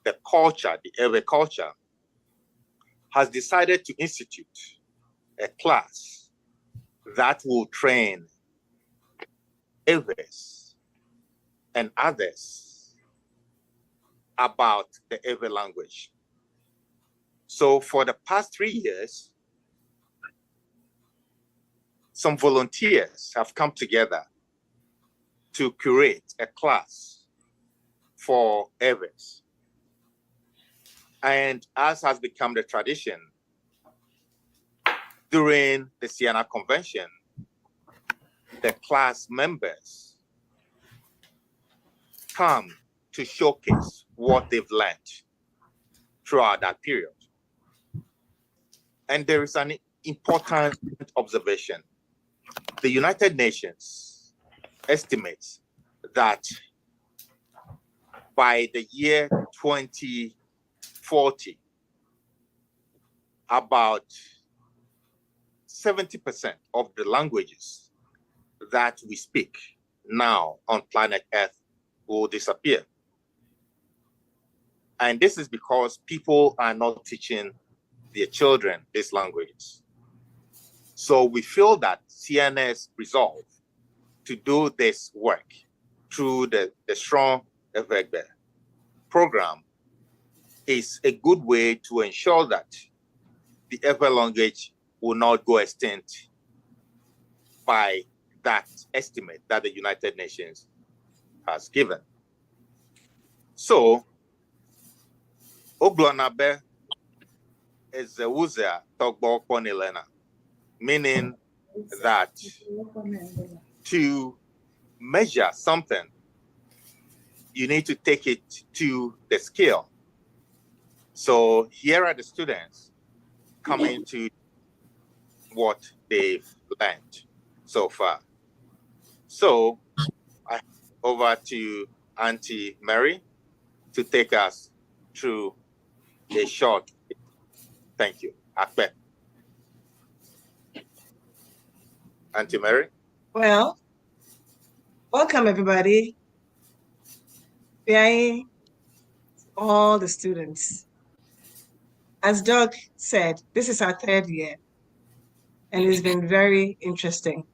the culture, the Ewe culture, has decided to institute a class that will train Ewes and others about the Ewe language. So for the past 3 years, some volunteers have come together to curate a class for Ewes. And as has become the tradition, during the Ceana Convention, the class members come to showcase what they've learned throughout that period. And there is an important observation. The United Nations estimates that by the year 2040, about 70% of the languages that we speak now on planet Earth will disappear. And this is because people are not teaching their children these languages. So we feel that CNS resolve to do this work through the Srɔ̃ Eʋegbe program is a good way to ensure that the Ewe language will not go extinct by that estimate that the United Nations has given. So, Wogblɔna be eze wu zea tɔgbɔ kpɔnɛ lena, meaning that to measure something, you need to take it to the scale. So here are the students coming to what they've learned so far. So I hand over to Auntie Mary to take us through a short. Thank you. Akpe. Auntie Mary? Well, welcome everybody. All the students. As Doug said, this is our third year, and it's been very interesting.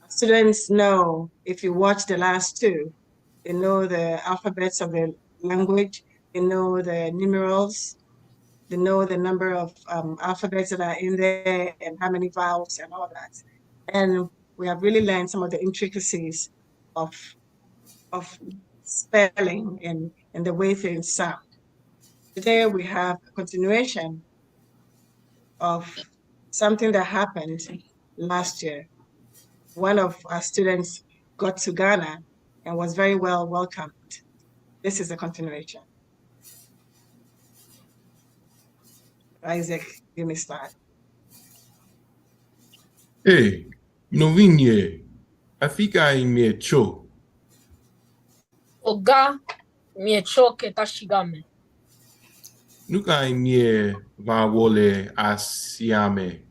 Students know, if you watch the last two, they know the alphabets of the language. They know the numerals, they know the number of alphabets that are in there and how many vowels and all that. And we have really learned some of the intricacies of spelling and the way things sound. Today we have a continuation of something that happened last year. One of our students got to Ghana and was very well welcomed. This is a continuation. Isaac, you may start. Hey, nɔvinye, afi kae mietso? Oga mietso Ketasigame. Nu kae mieva wɔ le asia me?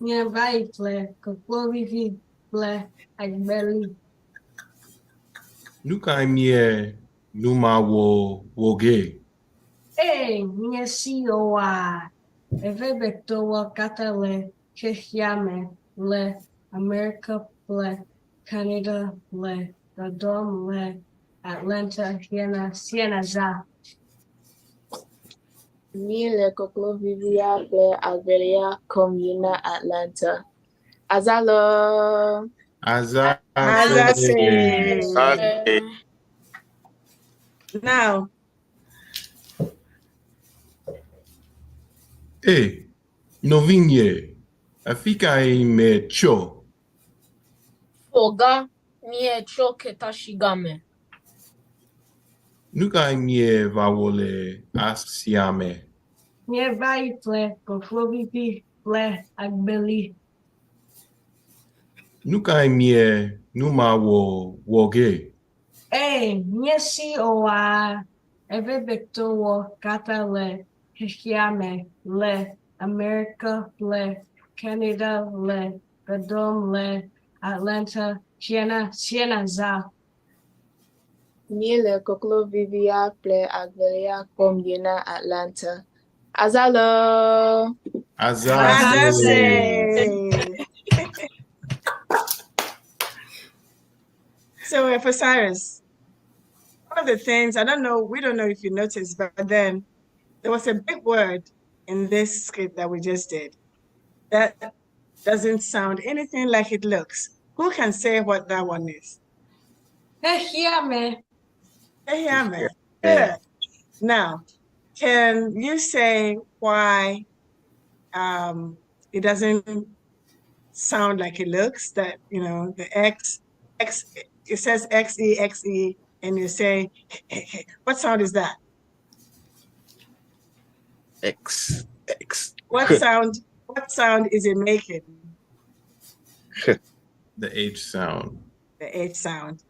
Míeva yi ƒle koklovivi kple agbeli. Nu kae mie nu ma wɔ wɔ ge? Ee, míesi oa! Eʋegbetɔwo katã le xexeame le Amerika kple Canada le dodom le Atlanta hena Siena Zã. Míele koklovivia kple agbelia xɔm yina Atlanta. Azã lo! Azã Azã se. se. Now, Hey, nɔvinye, afi kae mietso? Oga mietso Ketasigame. Nu kae mieva wɔ le asia me? Míeva yi ƒle koklovivi kple agbeli. Nu kae mie nu ma wɔ wɔ ge? Ee, míesi oa! Eʋegbetɔwo katã le xexeame le Amerika kple Canada le dodom le Atlanta hena Siena Zã. Míele koklovivia kple agbelia xɔm yina Atlanta. Azã lo! Azã Azã se. se. So for Cyrus, one of the things, I don't know, we don't know if you noticed, but then there was a big word in this script that we just did that doesn't sound anything like it looks. Who can say what that one is? Xexeame. Xexeame. Good. Now, can you say why it doesn't sound like it looks? That, the X, X, it says X E X E, and you say, what sound is that? X X. What sound? What sound is it making? The H sound. The H sound.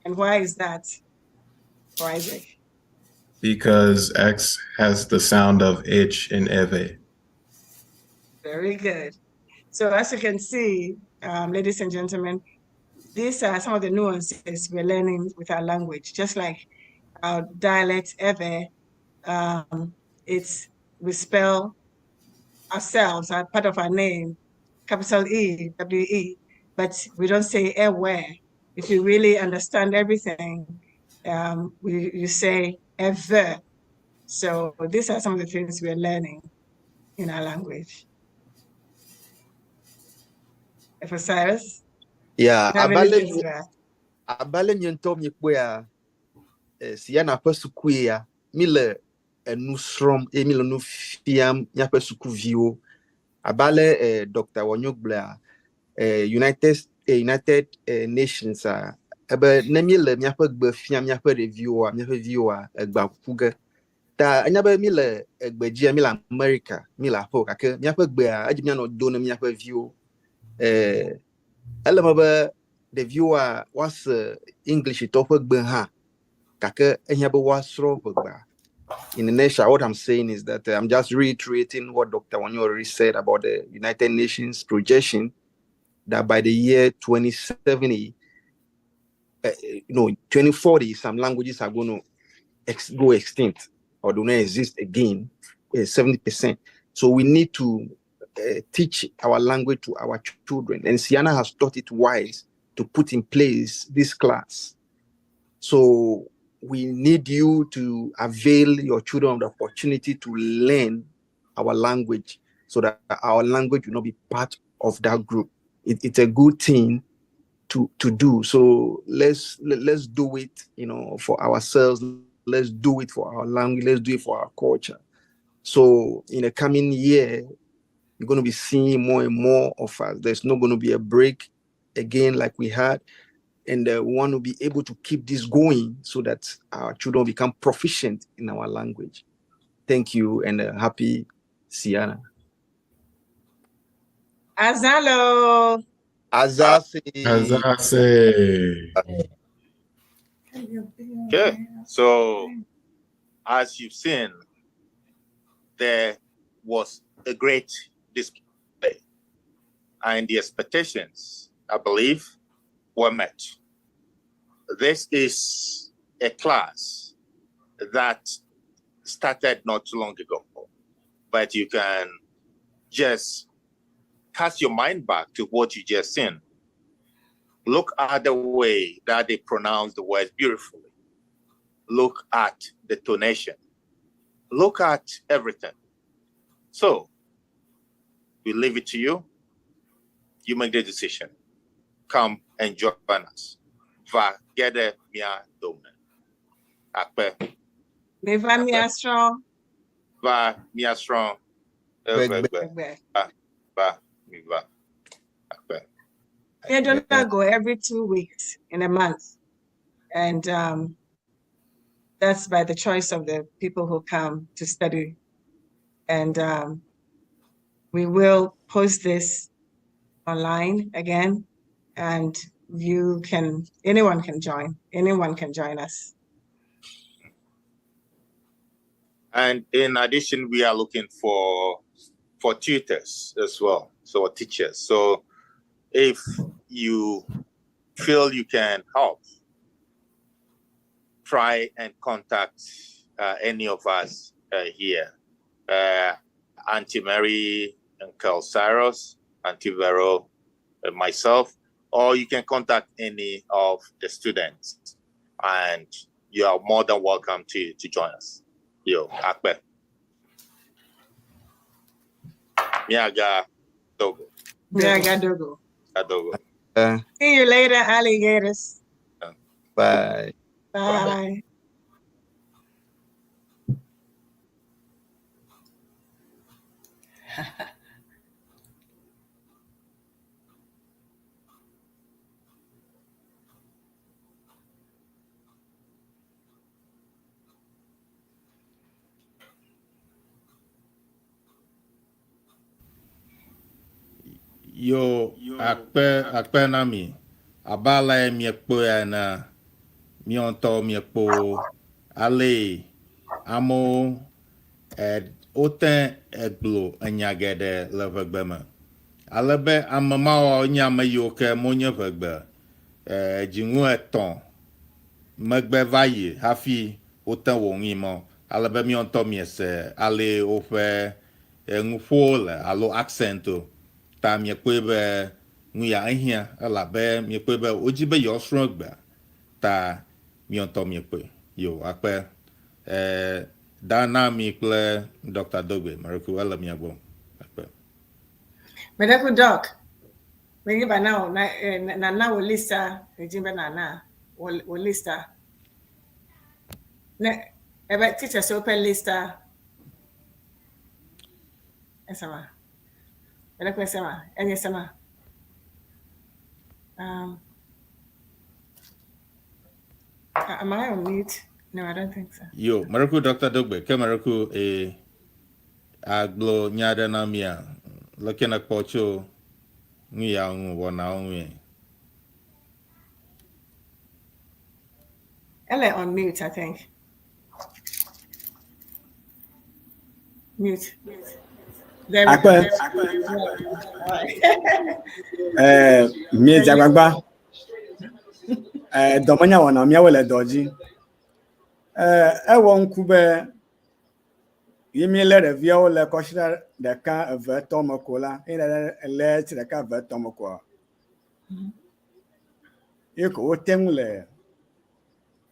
And why is that, for Isaac? Because X has the sound of H in Ewe. Very good. So as you can see, ladies and gentlemen, these are some of the nuances we're learning with our language. Just like our dialect Ewe, we spell ourselves, our part of our name, capital E, W E, but we don't say Ewe. If you really understand everything, you say ever. So these are some of the things we're learning in our language. For Cyrus? Yeah, You have anything to add? Abe ale nye ŋutɔ miekpɔea, Siana ƒe suku ya, mi le enu srɔ̃m eye mi le nu fiam míaƒe sukuviwo. Abe ale Dr. Wɔnyo gblɔa, United Nations a, ebe ne míele míaƒe gbe fiam míaƒe ɖeviwoa, míaƒe viwoa, egbea kuku ge. Ta enya be mi le egbe dzia, mi le America, mi le aƒe o, gake míaƒe gbea, edzi míanɔ do ne míaƒe viwo. Ele me be ɖeviwoa woase English tɔwo ƒe gbe hã, gake ehiã be woasrɔ̃ ʋegbea. In a nutshell, what I'm saying is that I'm just reiterating what Dr. Wanyo already said about the United Nations projection that by the year 2070, no, 2040, some languages are going to go extinct or do not exist again, 70%. So we need to teach our language to our children. And Siana has thought it wise to put in place this class. So We need you to avail your children of the opportunity to learn our language so that our language will not be part of that group. It's a good thing to do. So let's do it for ourselves. Let's do it for our language. Let's do it for our culture. So in the coming year, you're going to be seeing more and more of us. There's not going to be a break again like we had. And we want to be able to keep this going so that our children become proficient in our language. Thank you, and happy Siana. Azalo. Azase. Azase. Okay, so as you've seen, there was a great display, and the expectations, I believe, were met. This is a class that started not too long ago, but you can just cast your mind back to what you just seen. Look at the way that they pronounce the words beautifully. Look at the tonation. Look at everything. So we leave it to you. You make the decision. Come and join us. Va ge ɖe mía dome. Akpe. Meva míasrɔ̃. Va míasrɔ̃. Gbegbe. Gbegbe. Va mi va. Akpe. We do not go every 2 weeks in a month. And that's by the choice of the people who come to study. And we will post this online again, and anyone can join. Anyone can join us. And in addition, we are looking for tutors as well, so teachers. So if you feel you can help, try and contact any of us here. Auntie Mary, Uncle Cyrus, Auntie Vero, myself, or you can contact any of the students, and you are more than welcome to join us. Yo, Akpe. Miaga Dogo. Miaga Dogo. Dogo. See you later, alligators. Bye. Bye. Bye. Yo, akpe, akpe na mi. Abala miekpo ene. Míawo miekpo ale amewo wote egblɔ enya geɖe le ʋegbe me. Ale be ame mawo nye ame yiwo ke monye ʋegbe dzinu 3 megbe va yi hafi wote wɔ nui mɔ. Ale be míawo ŋutɔ miese ale woƒe nuƒowo le alo accent o. Ta miekpɔe be nu ya ehiã elabe miekpɔe be wodzi be yewoasrɔ̃ egbea. Ta míawo ŋutɔ miekpɔe. Yo, akpe. Dana mi kple Dr. Dogbe, Mareku, ele mia gbɔ. Akpe. Medeku Doc. Mengi ba na na na wo lista, ejimbe na na wo lista. Ne ebe teacher so open lista. Esama. Medeku esama. Enye esama. Am I on mute? No, I don't think so. Yo, Mareku Dr. Dogbe, ke Mareku e aglo nyade na mia. Looking at Pocho, Nia wana nwe. Ele on mute, I think. Mute. There we go. Akpe. Miedze agbagba. Dɔmenya wɔna míawo le dɔ dzi. Ewɔ ŋku be ye míelé ɖeviawo le kɔsiɖa ɖeka eve etɔ̃ me ko la, eye le tsi ɖeka eve etɔ̃ me koa, ye ko wote ŋu le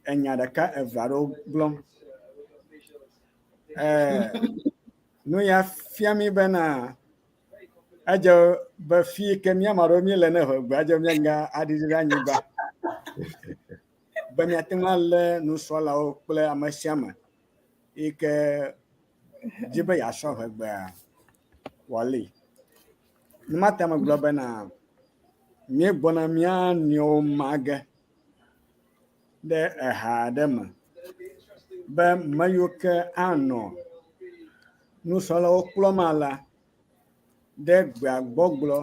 enya ɖeka eve aɖewo gblɔm. Eh, nu ya fia mi bena edze be fi ke mía ame aɖewo míele ne ʋegbe edze míaga aɖiɖi ɖe anyigba be míate ŋu alé nusrɔ̃lawo kple ame sia ame yi ke di be yeasrɔ̃ ʋegbea wòali. Numata megblɔ bena míegbɔna mía nɔewo ma ge ɖe eha aɖe me be me yiwo ke anɔ nusrɔ̃lawo kplɔm alea ɖe gbea gbɔgblɔ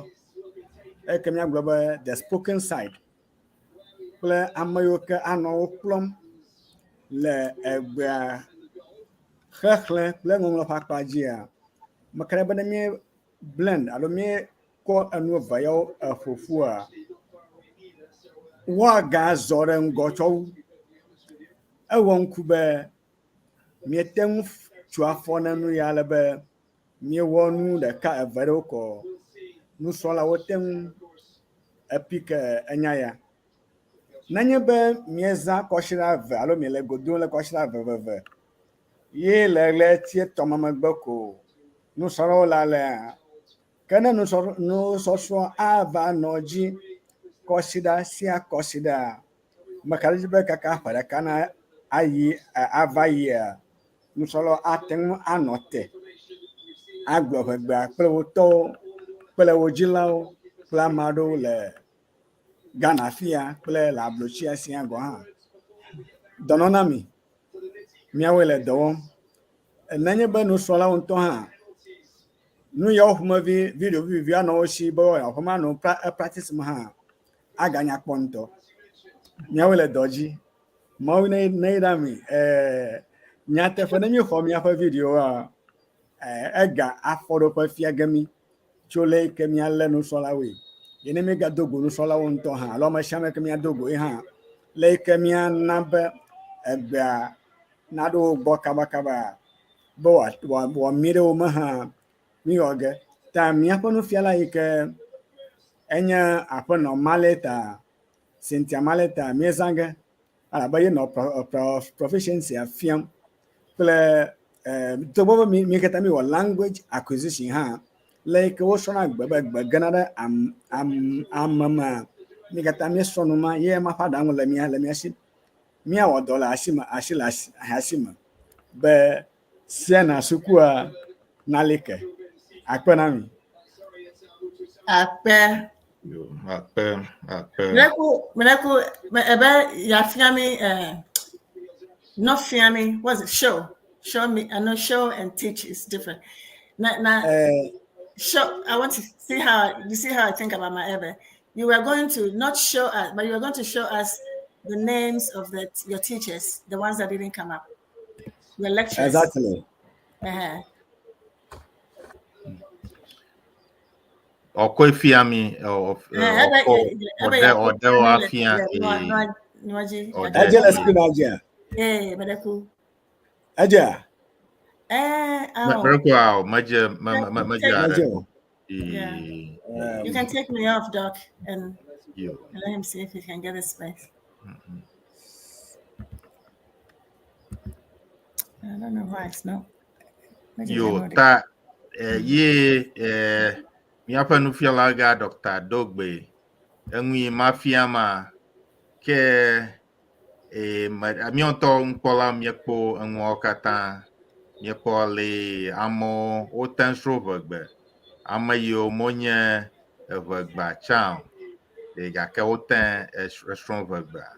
eke míagblɔ be the spoken side kple ame yiwo ke anɔ wo kplɔm le egbea xexlẽ kple ŋɔŋlɔ ƒe akpa dzia, meka ɖe be ne mí blend alo míekɔ enu eve yawo eƒo ƒua, woagazɔ ɖe ŋgɔ tsɔ wu. Ewɔ ŋku be míete ŋu tu afɔ ne nu ya ale be míewɔ nu ɖeka eve ɖewo kɔ nusrɔ̃lawo te ŋu epik enya ya. Nenye be míezã kɔsiɖa eve alo miele go dom le kɔsiɖa eveveve ye le ɣleti etɔ̃ me megbe ko nusrɔ̃lawo le alea, ke ne nusɔsrɔ̃ ava nɔ dzi kɔsiɖa sia kɔsiɖa, meka ɖe edzi be kaka ƒe ɖeka na ayi ava yia, nusrɔ̃lawo ate ŋu anɔ te agblɔ ʋegbea kple wo tɔwo kple wo dzilawo kple ame aɖewo le Ghana fia kple le ablotsia sia gɔ̃ hã. Dɔnɔ na mi, míawoe le dɔ wɔm. Nenye be nusrɔ̃lawo ŋutɔ hã, nu yawo ƒomevi video vivivi anɔ wo si be woaƒe ma nɔ practice me hã, aganya kpɔ ŋutɔ. Míawoe le dɔ dzi. Mawu ne neyra mi. Nyateƒe ne míexɔ míaƒe videoa, ega afɔɖoƒe fia ge mí tso le yi ke míalé nusrɔ̃lawoe. Ye ne míegado go nusrɔ̃lawo ŋutɔ hã alo ame sia ame ke míado goe hã, le yi ke míana be egbea naɖo wo gbɔ kabakaba be wòami ɖe wo me hã, míwɔ ge. Ta míaƒe nufiala yi ke enye aƒenɔ Maleta, Cynthia Maleta, míezã ge elabe ye nɔ proficiency fiam kple togbɔ be mí katã míwɔ language acquisition hã, le yi ke wosrɔ̃na gbe be gbe gena ɖe ame mea, mí katã míesrɔ̃ nu ma ye ema ƒe aɖaŋu le mía le mía si. Míawɔ dɔ le asi me asi le asi me be Siena sukua nali ke. Akpe na mi. Akpe. Yo, akpe, akpe. Mleku, mleku, ebe yafia mi, not fia mi, what's it, show. Show me, I know show and teach is different. Now, now show, I want to see how, you see how I think about my Ebe. You were going to not show us, but you were going to show us the names of your teachers, the ones that didn't come up. Your lectures. Exactly. Ɔkɔ efia mi, ɔkɔ ɔdɛ ɔdɛ wa fia. Ɛdze le screen dzi. Ee, mɛdɛku. Ɛdze. Ɛɛ, Mɛdɛku awo, mɛdze mɛdze aɖe. Yeah. You can take me off, Doc, and let him see if he can get a space. I don't know why it's not. Yo, ta ye míaƒe nufiala gã Dr. Dogbe eŋui mafia ma ke míawo ŋutɔ nukpɔla míekpɔ enuawo katã míekpɔ le amewo wote ŋu srɔ̃ ʋegbe ame yiwo menye eʋegbea tsã o gake wote esrɔ̃ ʋegbea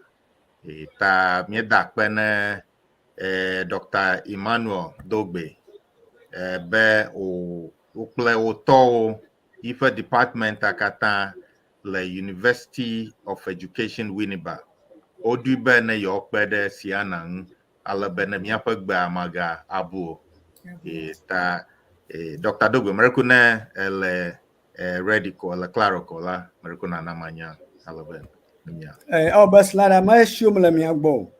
ta míeda akpe ne Dr. Emmanuel Dogbe be wo kple wo tɔwo yiƒe department katã le University of Education Winneba woɖoe be ne yewoakpe ɖe Siana ŋu ale be ne míaƒe gbea maga abu o. Ta Dr. Dogbe mereku ne ele ready ko ele klaro ko la mereku nana manya ale be nya. Ewɔ be slide me siwo le mia gbɔ o.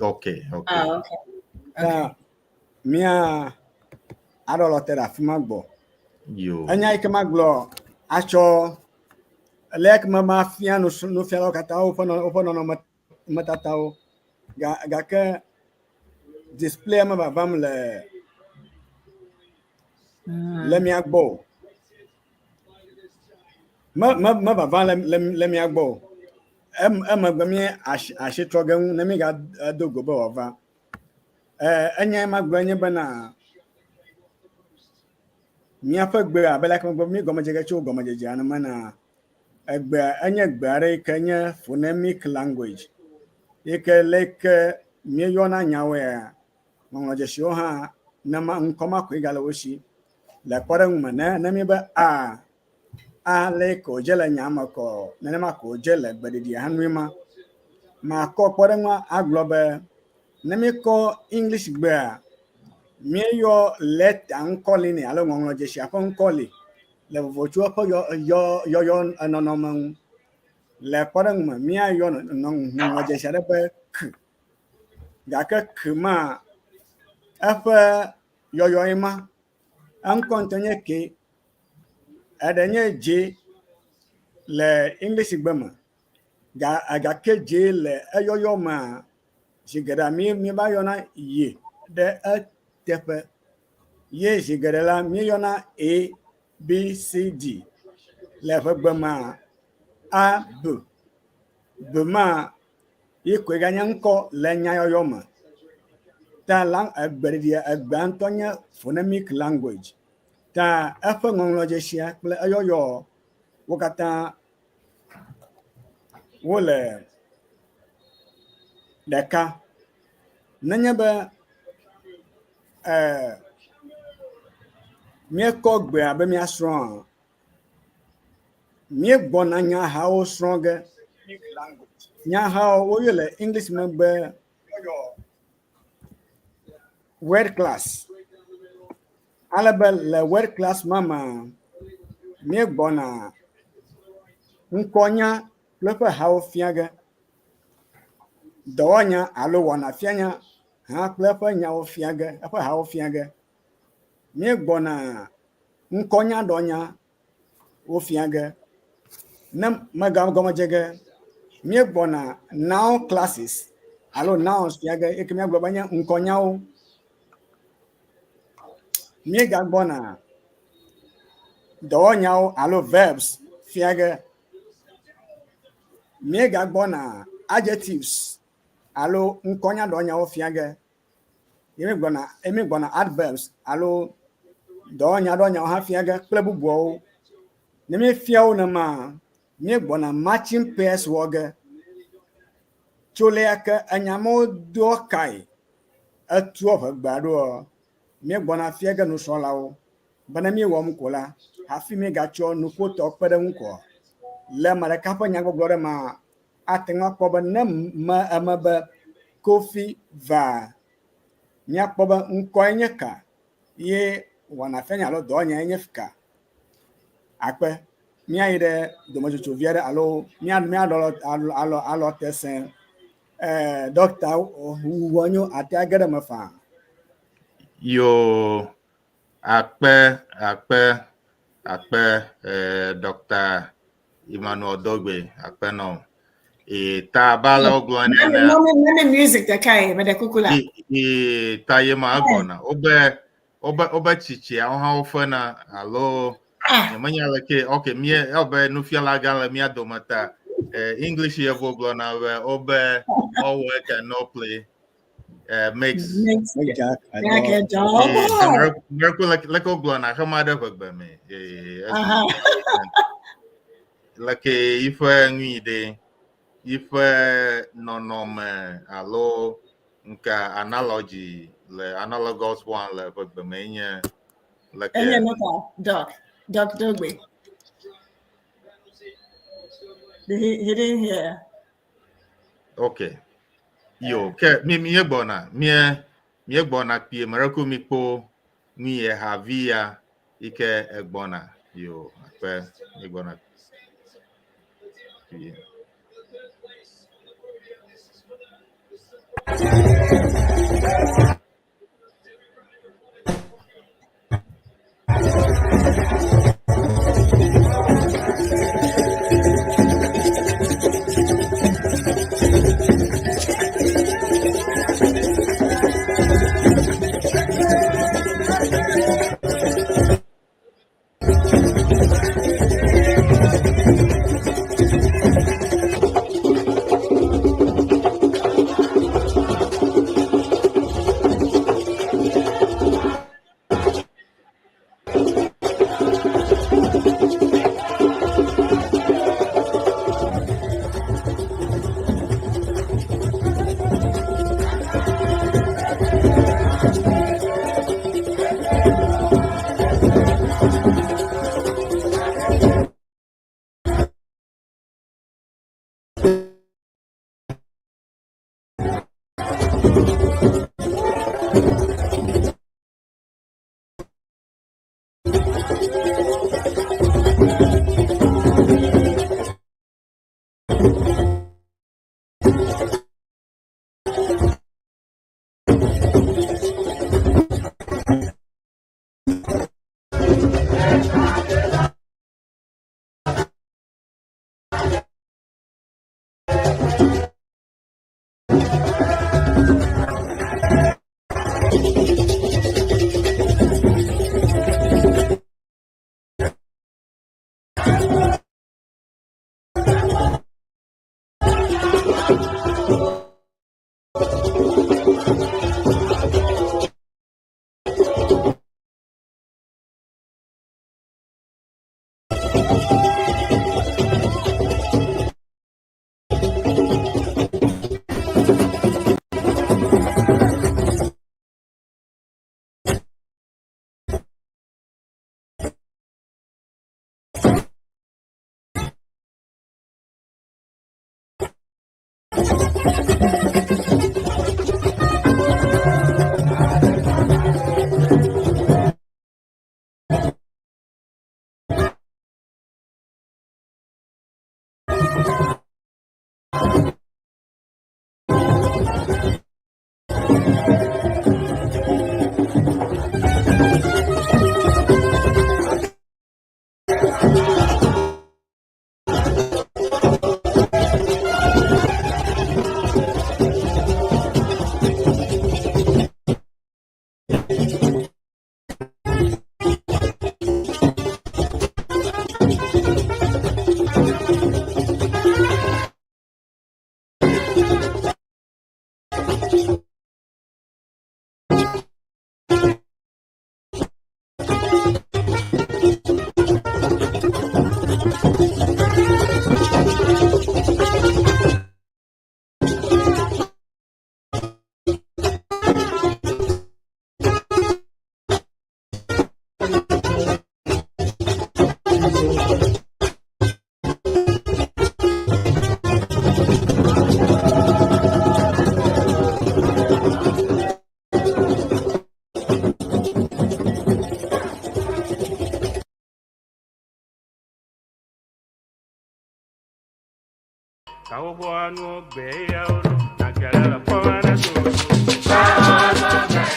Okay. Ah, okay. Ta mía aɖɔ lɔ te ɖe afi ma gbɔ. Yo. Enya yi ke magblɔ atsɔ le ke me mafia nufialawo katã woƒe nɔnɔmetatawo. Ga gake display me vavam le le mía gbɔ o. Me me me vavam le le le mía gbɔ o. Em emegbe mí asi asi trɔ ge ŋu ne mí gado go be wòava. Enye magblɔ nye bena míaƒe gbe abe leke megblɔ mí gɔmedze ge tso gɔmedzedzea ne mena egbea enye gbe aɖe yi ke nye phonemic language yi ke leke míeyɔna nyawoea ŋɔŋlɔdzesiwo hã nema ŋkɔ ma koe gale wo si. Le kpɔɖeŋu me ne ne míebe a a leke wòdze le nya me kɔ nenema ko wòdze le gbeɖiɖia hã nue ma. Makɔ kpɔɖeŋua agblɔ be ne míekɔ English gbea míeyɔ lɛta ŋkɔ li nɛ alo ŋɔŋlɔdzesia ƒe ŋkɔ li le vovo tso eƒe yɔ yɔ yɔyɔ nɔnɔme ŋu. Le kpɔɖeŋu me míayɔ ŋɔŋlɔdzesi aɖe be k gake k ma eƒe yɔyɔe ma eŋkɔ ŋutɔ nye k eɖe nye J le English gbe me ga gake J le eyɔyɔ mea zi geɖea mí míeva yɔna ye ɖe eteƒe ye zi geɖe la míeyɔna A B C D le ʋegbe mea A B B ma ye koe ganye ŋkɔ le nyayɔyɔ me. Ta la egbeɖiɖia egbea ŋutɔ nye phonemic language. Ta eƒe ŋɔŋlɔdzesia kple eyɔyɔ wo katã wole ɖeka. Nenye be míekɔ gbea be míasrɔ̃a, míegbɔna nyahawo srɔ̃ ge. Nyahawo woyɔe le English me be word class. Ale be le word class ma mea, míegbɔna ŋkɔnya kple eƒe hawo fia ge. Dɔwɔnya alo wɔnafianya hã kple eƒe nyawo fia ge, eƒe hawo fia ge. Míegbɔna ŋkɔnyaɖɔnya wo fia ge. Ne megagɔme dze ge, míegbɔna noun classes alo nouns fia ge yi ke míagblɔ be nye ŋkɔnyawo. Míegagbɔna dɔwɔnyawo alo verbs fia ge. Míegagbɔna adjectives alo ŋkɔnyaɖɔnyawo fia ge. Ye míegbɔna ye míegbɔna adverbs alo dɔwɔnyaɖɔnyawo hã fia ge kple bubuawo. Ne míefia wo nemaa, míegbɔna matching pairs wɔ ge. Tso lea ke enya mawo doa kae etua ʋegbea ɖoa, míegbɔna fia ge nusrɔ̃lawo be ne míewɔm ko la, hafi míegatsɔ nuƒotɔ kpe ɖe eŋu koa, le ame ɖeka ƒe nyagbɔgblɔ ɖe mea, ate ŋu akpɔ be ne me eme be Kofi vaa, míakpɔ be ŋkɔe nye ka ye wɔnafianya alo dɔwɔnyae nye ka. Akpe míayi ɖe dometsotso vi aɖe alo mía míaɖɔ alɔ alɔ alɔ te sẽ. Ɖɔkta Wɔnyo ate age ɖe eme faa. Yo akpe akpe akpe Dr. Emmanuel Dogbe akpe nɔ. E ta ba le wogblɔ nene. Nane music ɖeka ye meɖe kuku la. E ta ye ma egbɔna. Wobe wobe wobe tsitsiawo hã wofena alo nyemenya leke ok mie ewɔ nufiala gã le mía dome ta English yevu gblɔna be wobe all work and no play makes Jack a dull boy. Miracle leke wogblɔna xema ɖe ʋegbe me leke yiƒe nui ɖe yiƒe nɔnɔme alo nka analogy le analogous one le ʋegbe me nye leke. Enye nuka Doc Doc Dogbe. He didn't hear. Okay. Yo, ke mi míegbɔna mie míegbɔna kpuie miracle mi kpo nui ehavi ya yi ke egbɔna. Yo, akpe míegbɔna kpuie.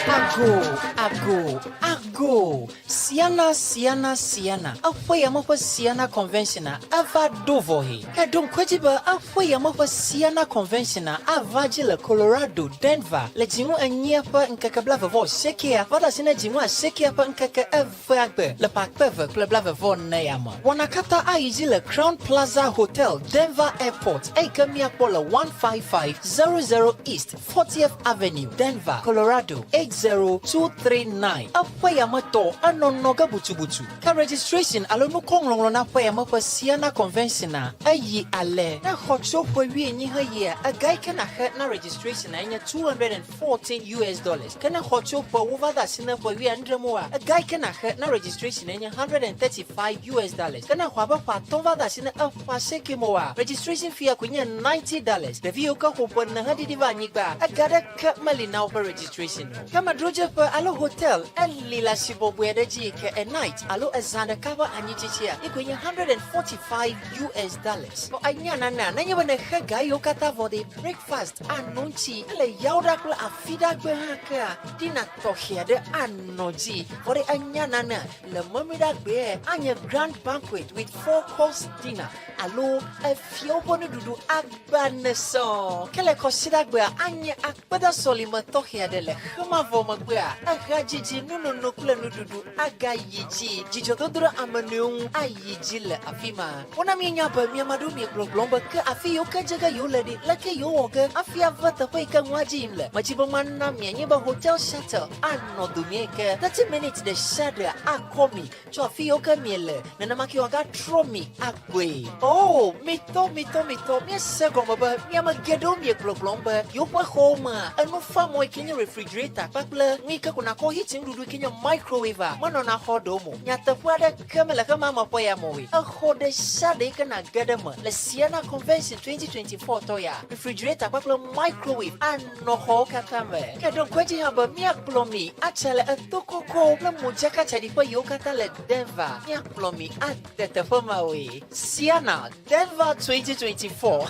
Ago, ago, ago. Siana, Siana, Siana. Eƒe ya me ƒe Siana Convention a eva ɖo vɔ he. Eɖo ŋku edzi be eƒe ya me ƒe Siana Convention a ava dzi le Colorado, Denver le dzinu enyia ƒe ŋkeke blaeve-vɔ-asiekɛa va ɖe asi ne dzinu asiekɛa ƒe ŋkeke evea gbe le ƒe akpe eve kple blaeve-vɔ-ene ya me. Wɔna katã ayi dzi le Crowne Plaza Hotel, Denver Airport, eyi ke míakpɔ le 15500 East 40th Avenue, Denver, Colorado 80239. Eƒe ya me tɔ enɔnɔ ge butubutu. Ke registration alo nukɔŋlɔŋlɔ na ƒe ya me ƒe Siana Convention-a eyi ale. Ne xɔ tso ƒe wuienyi heyia, ega yi ke nàxe na registration-a enye 214 US dollars. Ke ne xɔ tso ƒe wova de asi ne ƒe wuiadre moa, ega yi ke nàxe na registration enye 135 US dollars. Ke ne xɔ abe ƒe atɔ̃ va de asi ne eƒe asieke moa, registration fee-a koe nye 90 dollars. Ɖevi yiwo ke xɔ ƒe ene heɖiɖi va anyigba, ega ɖeke meli na woƒe registration o. Ke amedzrodzeƒe alo hotel eli le asi bɔbɔe aɖe dzi yi ke a night alo ezã ɖeka ƒe anyitsitsia ye koe nye 145 US dollars. Vɔ enya nanea, nenye be nèxe ga yiwo katã vɔ ɖe, breakfast ano ŋuti ele yawoɖa kple afiɖagbe hã kea, dinner tɔxɛ aɖe anɔ dzi. Vɔ ɖe enya nanea, le memleɖagbea anye grand banquet with four course dinner alo efiawo ƒe nuɖuɖu agba ene sɔŋ. Ke le kɔsiɖagbea anye akpedasɔlime tɔxɛ aɖe le xemavɔ megbea, ehadzidzi, nunono kple nuɖuɖu agayi dzi. Dzidzɔdodo ɖe ame nɔewo ŋu ayi dzi le afi ma. Wona míenya be mía ame aɖewo miegbɔgblɔm be ke afi yiwo ke dze ge yewole ɖi, leke yewowɔ ge hafi ava teƒe yi ke nua dzi yim le. Medi be mana mianye be hotel shuttle anɔ domee ke 30 minutes ɖe sia ɖe akɔ mi tso afi yiwo ke miele, nenema ke wòagatrɔ mi agbɔe. Oh, mitɔ, mitɔ, mitɔ, míese gɔme be miame geɖewo miegbɔgblɔm be yewoƒe xɔwo mea, enufamɔ yi ke nye refrigerator kpakple nu yi ke ko nakɔ heat nuɖuɖu yi ke nye microwave a menɔna xɔ ɖewo me o. Nyateƒe aɖeke mele xema me ƒe ya me o. Exɔ ɖe sia ɖe yi ke nàge ɖe eme le Sienna Convention 2024 tɔ ya, refrigerator kpakple microwave anɔ xɔwo katã me. Ke ɖo ŋku edzi hã be míakplɔ mi atsa le eto kɔkɔwo kple modzakatsaɖiƒe yiwo katã le Denver. Míakplɔ mi ade teƒe mawoe. Sienna Denver 2024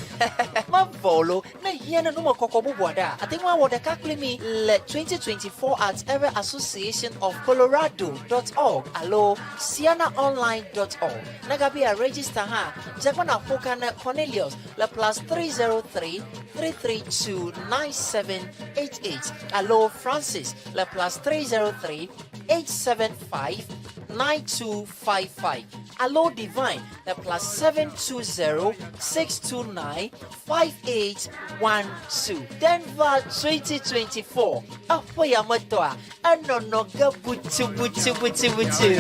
mevɔ o lo. Ne hiã ne numekɔkɔ bubu aɖea, àte ŋu awɔ ɖeka kpli mí le 2024 at Ere Association of Colorado dot org alo siennaonline dot org. Ne gabia register hã, dze agbagba nàƒo ka ne Cornelius le plus 303 332 9788 alo Francis le plus 303 875 9255 alo Divine le plus 720 629 5812. Denver 2024. Eƒe yametɔa, enɔnɔ ge butu butu butu butu.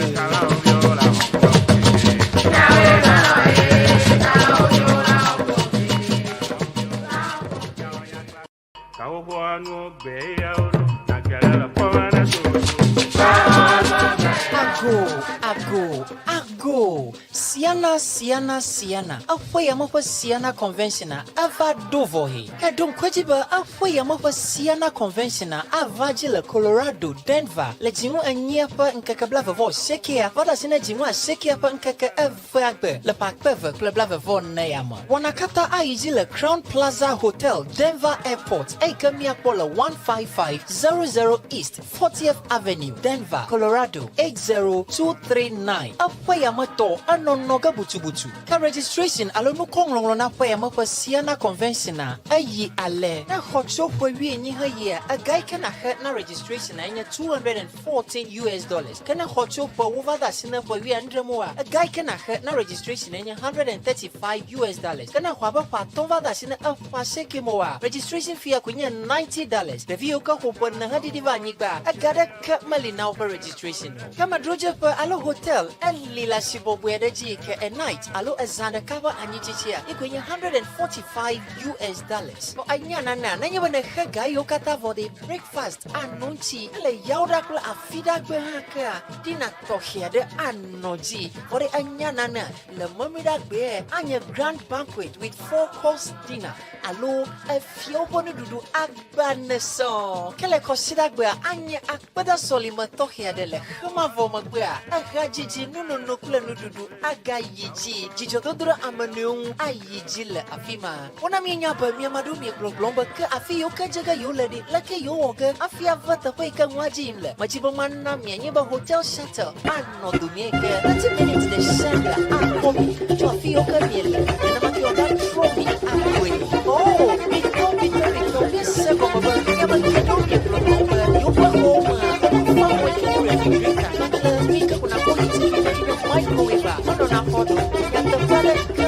Ago, ago, ago. Siana, Siana, Siana. Eƒe yame ƒe Siana Convention a eva ɖo vɔ he. Ke ɖo ŋku edzi be eƒe yame ƒe Siana Convention a ava dzi le Colorado, Denver, le dzinu enyia ƒe ŋkeke blaeve-vɔ-asiekɛa va ɖo asi ne dzinu asiekɛa ƒe ŋkeke evea gbe le ƒe akpe eve kple blaeve-vɔ-ene ya me. Wɔna katã ayi dzi le Crowne Plaza Hotel, Denver Airport, eyi ke míakpɔ le 15500 East 40th Avenue, Denver, Colorado 80239. Eƒe ya me tɔ enɔnɔ ge butubutu. Ke registration alo nukɔŋlɔŋlɔ na ƒe ya me ƒe Siena Convention-a eyi ale. Ne xɔ tso ƒe wuienyi heyia, ega yi ke nàxe na registration-a enye 214 US dollars. Ke ne xɔ tso ƒe wova de asi ne ƒe wuiadre moa, ega yi ke nàxe na registration enye 135 US dollars. Ke ne xɔ abe ƒe atɔ̃ va de asi ne eƒe asieke moa, registration fee-a koe nye 90 dollars. Ɖevi yiwo ke xo ƒe ene heɖiɖi va anyigba, ega ɖeke meli na woƒe registration o. Ke amedzrodzeƒe alo hotel eli le asi bɔbɔe aɖe dzi yi ke a night alo ezã ɖeka ƒe anyitsitsia ye koe nye 145 US dollars. Vɔ enya nanea, nenye be nèxe ga yiwo katã vɔ ɖe, breakfast anɔ ŋuti, ele yawoɖa kple afiɖagbe hã kea, dinner tɔxɛ aɖe anɔ dzi. Vɔ ɖe enya nanea, le memleɖagbea anye grand banquet with four course dinner alo efiawo ƒe nuɖuɖu agba ne sɔŋ. Ke le kɔsiɖagbea anye akpedasɔlime tɔxɛ aɖe le xemavɔ megbea, ehadzidzi, nunono kple nuɖuɖu agayi dzi. Dzidzɔdodo ɖe ame nɔewo ŋu ayi dzi le afi ma. Wona míenya be mi ame aɖewo miegbɔgblɔm be ke afi yiwo ke dze ge yewole ɖi, leke yewowɔ ge hafi ava teƒe yi ke nua dzi yim le. Medi be mana mianye be Hotel Shuttle anɔ domee ke 30 minutes ɖe sia ɖe akpɔ mi tso afi yiwo ke miele, nenema ke wòagatrɔ mi agbɔe. Oo, mitɔ, mitɔ, mitɔ, míese gɔme be mi ame geɖewo miegbɔgblɔm be yewoƒe xɔwo mea, enufamɔe ke nye refrigerator kpakple nu yi ke ko nakpɔ heat yi ke nye microwave-a menɔna xɔ ɖo. Nyateƒe aɖeke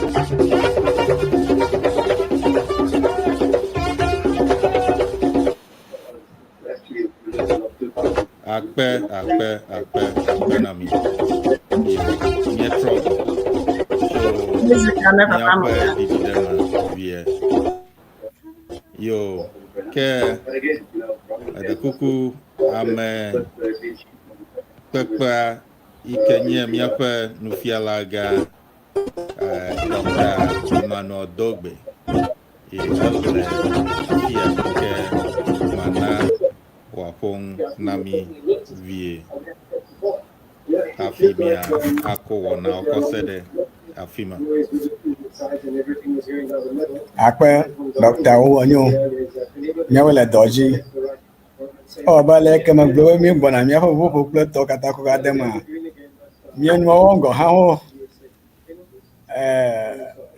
Akpe, akpe, akpe, akpe na mi. Míetrɔ gbɔ tso míaƒe ɖiɖiɖeme vie. Yo, ke eɖe kuku ame kpekpea yi ke nye míaƒe nufiala gã eh, Dr. Emmanuel Dogbe ye ele afia ke mana wòaƒo nu na mí vie hafi mía akɔ wɔnawo kɔ se ɖe afi ma. Akpe ɖɔktawo enyo míawo le dɔ dzi. Ewɔ abe ale ke megblɔ be míegbɔna míaƒe ʋuƒoƒo kple tɔwo katã kɔ va de mea, mía nuawo gɔ̃ hã wo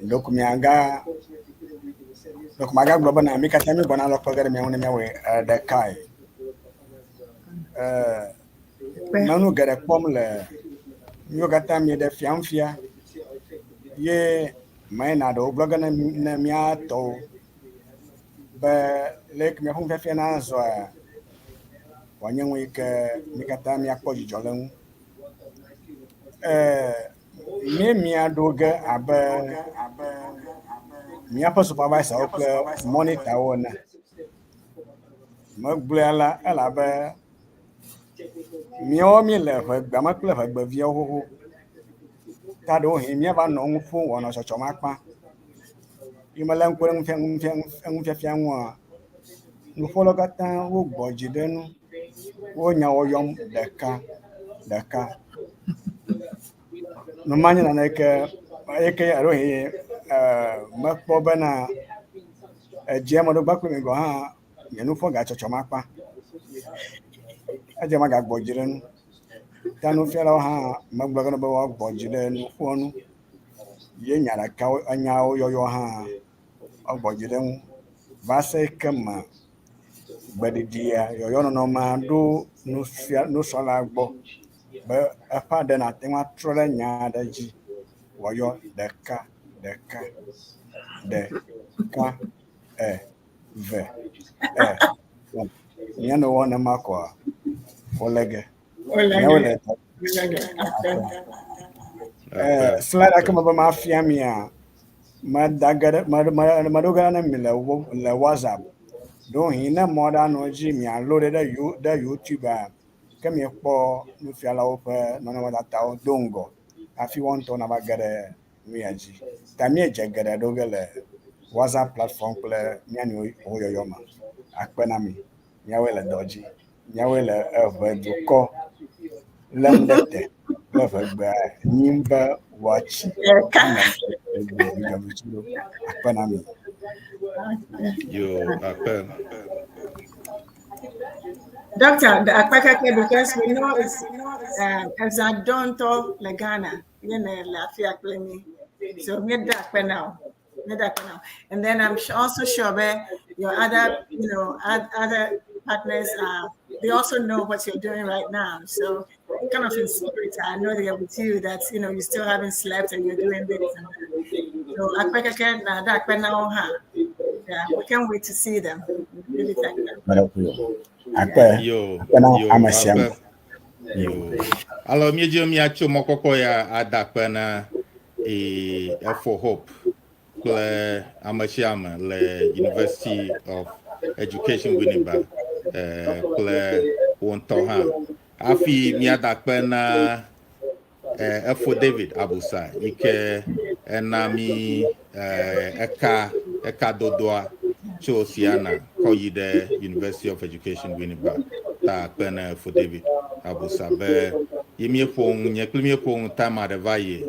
ɖeko miaga ɖeko magagblɔ bena mí katã míegbɔna alɔ kpe ge ɖe mía ŋu ne míawɔe ɖekae. Menu geɖe kpɔm le míwo katã mieɖe fiam fia ye meyina ɖewo gblɔ ge ne mía tɔwo be leke míaƒe nufiafia nazɔa wòanye nu yi ke mí katã míakpɔ dzidzɔ le eŋu. Mí mia ɖo ge abe míaƒe supervisorwo kple monitorwo ene. Megblɔe la elabe míawo míele ʋegbea me kple ʋegbeviawo xoxo. Ta ɖewohĩ míava nɔ nu ƒom wòanɔ tsɔtsɔm akpa. Yi melé ŋku ɖe nufia nufia enufiafia ŋua, nuƒolawo katã wogbɔ dzi ɖe nu. Wo nyawo yɔm ɖeka ɖeka. Nu ma nye nane yike eyike ɖewohĩ mekpɔ bena edze ame ɖe gbɔ kple mi gɔ̃ hã nye nuƒo gatsɔtsɔm akpa. Edze magagbɔ dzi ɖe nu. Ta nufialawo hã megblɔ ge na wo be woagbɔ dzi ɖe nuƒoa nu. Ye nya ɖekawo enyawo yɔyɔ hã woagbɔ dzi ɖe eŋu va se ke me gbeɖiɖia yɔyɔ nɔnɔmea ɖo nufia nusrɔ̃la gbɔ be eƒe aɖe nate ŋu atrɔ ɖe nya aɖe dzi wòayɔ ɖeka ɖeka ɖeka eve etɔ̃. Míanɔ wɔm nenema koa wole ge. Míawo le slide ake me be mafia mia, meda ge ɖe me me meɖo ge ɖe ne mi le wo le WhatsApp. Ɖewohĩ ne mɔ ɖe anɔ edzi mialo ɖe ɖe You ɖe YouTube a, ke miekpɔ nufialawo ƒe nɔnɔmetatawo do ŋgɔ hafi woa ŋutɔwo nava ge ɖe nu ya dzi. Ta míedze geɖe ɖo ge le WhatsApp platform kple mía nɔewo yɔyɔ me. Akpe na mi. Míawoe le dɔ dzi. Míawoe le eʋe dukɔ lém ɖe te kple ʋegbea nyim be wòatsi anɔ egbe dzidzɔvi ɖo. Akpe na mi. Yo, akpe. Doctor, the Akpakake, because we know it's Ezadonto le Ghana, le afia kple mi. So míeda akpe na wo. Míeda akpe na wo. And then I'm also sure that your other, other partners, they also know what you're doing right now. So kind of in spirit, I know they are with you that, you still haven't slept and you're doing this. And that. So Akpakake na da akpe na wo ha. Yeah, we can't wait to see them. We really thank them. Akpe. Yo, Akpe na yo, ame sia ame. akpe. Yo. Alo míedzi míatso mɔkpɔkpɔ ya ada akpe na Efo Hope kple ame sia ame le University of Education Winneba kple wo ŋutɔ hã. Hafi míada akpe na Efo David Abusa yi ke ena mí eka ekadodoa tso Siana kɔ yi ɖe University of Education Winneba ta akpe na Efo David Abusa be ye míeƒo nu nye kple míeƒo nu time aɖe va yi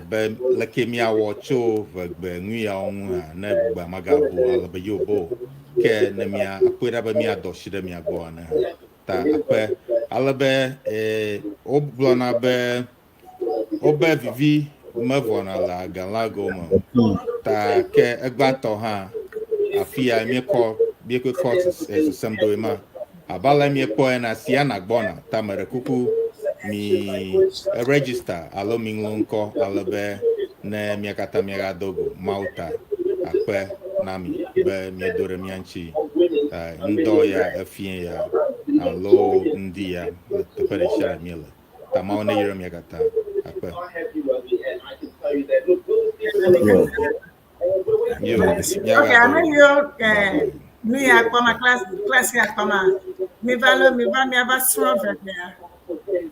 be leke míawɔ tso ʋegbe nu yawo ŋu hã ne gbea magabu ale be yewo bo ke ne mía akpɔe ɖa be míadɔ si ɖe mía gbɔ ene hã ta akpe ale be wogblɔna be wobe vivi mevɔna le agalago me o ta ke egbãtɔ hã afi ya míekɔ míekɔ kɔ sesem ɖoe ma abe ale míekpɔ ena Siana gbɔna ta me ɖe kuku mi register alo mi ŋlɔ ŋkɔ ale be ne mía katã míagado go Mawu ta akpe na mi be míedo ɖe mía ŋuti ŋdɔ ya efie ya alo ŋdi ya le teƒe ɖe sia ɖe míele ta Mawu ne yra mía katã akpe. Yo. Yo, Okay, I míagado know you me akpama class class ya akpama. Mi va lo mi va mi ava srɔ̃ vegbea.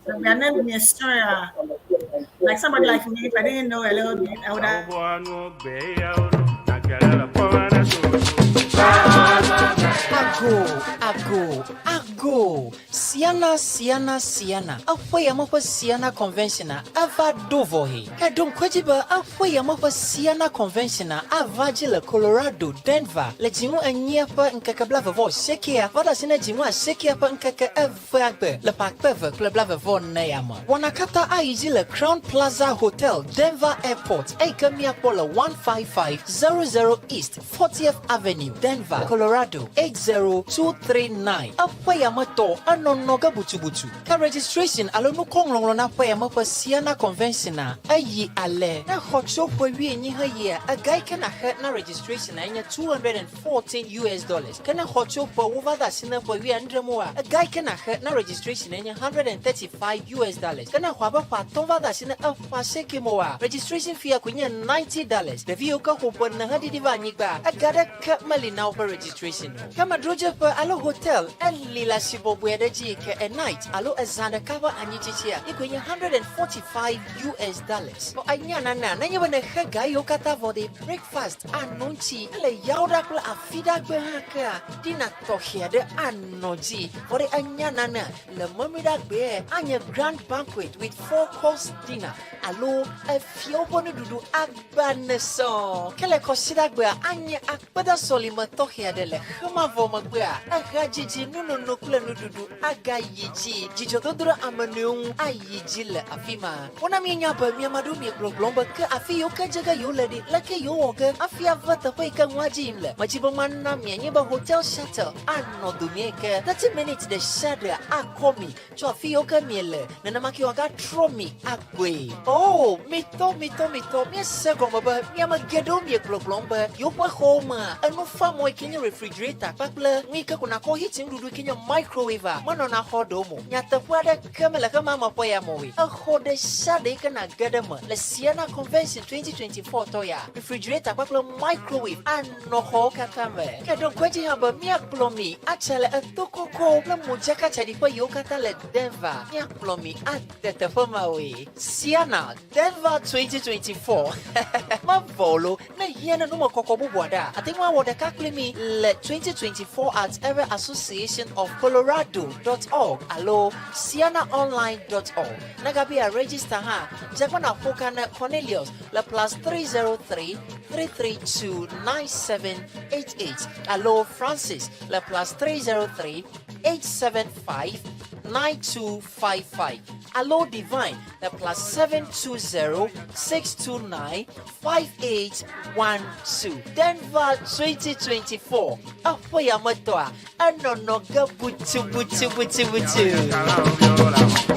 Vegbea ne mi srɔ̃ ya. Like somebody like me, if I didn't know a little bit, I would have. Ago, ago, ago. Siana, Siana, Siana. Eƒe ya me ƒe Siana Convention a eva ɖo vɔ he. Eɖo ŋku edzi be eƒe ya me ƒe Siana Convention a ava dzi le Colorado, Denver le dzinu enyia ƒe ŋkeke 28 va ɖe asi ne dzinu asiekea ƒe ŋkeke evea gbe le ƒe 2024 ya me. Wɔna katã ayi dzi le Crown Plaza Hotel, Denver Airport eyi ke míakpɔ le 15500 East 40th Avenue, Denver, Colorado 80239. Eƒe ya me tɔ enɔ Enɔnɔ ge butubutu. Ke registration alo nukɔŋlɔŋlɔ na ƒe ya me ƒe Siana Convention a, eyi ale. Ne exɔ tso ƒe wuienyi heyia, ega yi ke nàxe na registration a enye 214 US dollars. Ke ne exɔ tso ƒe wova de asi ne ƒe wuiadre moa, ega yi ke nàxe na registration enye 135 US dollars. Ke ne exɔ abe ƒe atɔ̃ va de asi ne eƒe asieke moa, registration fee koe nye 90 dollars. Ɖevi yiwo ke xo ƒe ene heɖiɖi va anyigba, ega ɖeke meli na woƒe registration o. Ke amedzrodzeƒe alo hotel eli le asi bɔbɔe aɖe dzi yi ke a night alo ezã ɖeka ƒe anyitsitsia yi koe nye 145 US dollars. Vɔ enya nana nenye be nèxe ga yiwo katã vɔ ɖe breakfast ano ŋuti ele yawoɖa kple afiɖagbe hã kea dinner tɔxɛ aɖe anɔ dzi. Vɔ ɖe enya nana le memleɖagbea anye grand banquet with four course dinner alo efiawo ƒe nuɖuɖu agba ne sɔŋ. Ke le kɔsiɖagbea anye akpedasɔlime tɔxɛ aɖe le xemavɔ megbea, ehadzidzi, nunono kple nuɖuɖu agayi dzi. Dzidzɔdodo ɖe ame nɔewo ŋu ayi dzi le afi ma. Wona míenya be mia ame aɖewo miegbɔgblɔm be ke afi yiwo ke dze ge yewole ɖi, leke yewowɔ ge hafi ava teƒe yi ke nua dzi yim le. Medzi be mana mianye be hotel shuttle anɔ domee ke 30 minutes ɖe sia ɖe akɔ mi tso afi yiwo ke miele, nenema ke wòagatrɔ mi agbɔe. Oo, mitɔ, mitɔ, mitɔ, míese gɔme be mi ame geɖewo miegbɔgblɔm be yewoƒe xɔwo mea, enufamɔ yi ke nye refrigerator kpakple nu yi ke ko nàkɔ heat nuɖuɖu yi ke nye microwave-a menɔna xɔ ɖewo me o. Nyateƒe aɖeke mele xexea me ƒe ya me o. Exɔ ɖe sia ɖe yi ke nàge ɖe eme le Siena Convention 2024 tɔ ya, refrigerator kpakple microwave anɔ xɔwo katã me. Ke ɖo ŋku edzi hã be míakplɔ mi atsa le eto kɔkɔwo kple modzakatsaɖiƒe yiwo katã le Denver. Míakplɔ mi ade teƒe mawoe. Siena Denver 2024 mevɔ o lo. Ne èhiã ne numekɔkɔ bubu aɖea, àte ŋu awɔ ɖeka kpli mí le 2024 at Area Association of Colorado dot org alo sianaonline dot org. Ne gabia register hã, dze agbagba nàƒo ka ne Cornelius le +303 332 9788 alo Francis le +303 875 9255 alo Divine le +720 629 5812. Denver 2024. Eƒe yametɔa, enɔnɔ ge butubutubutubutu.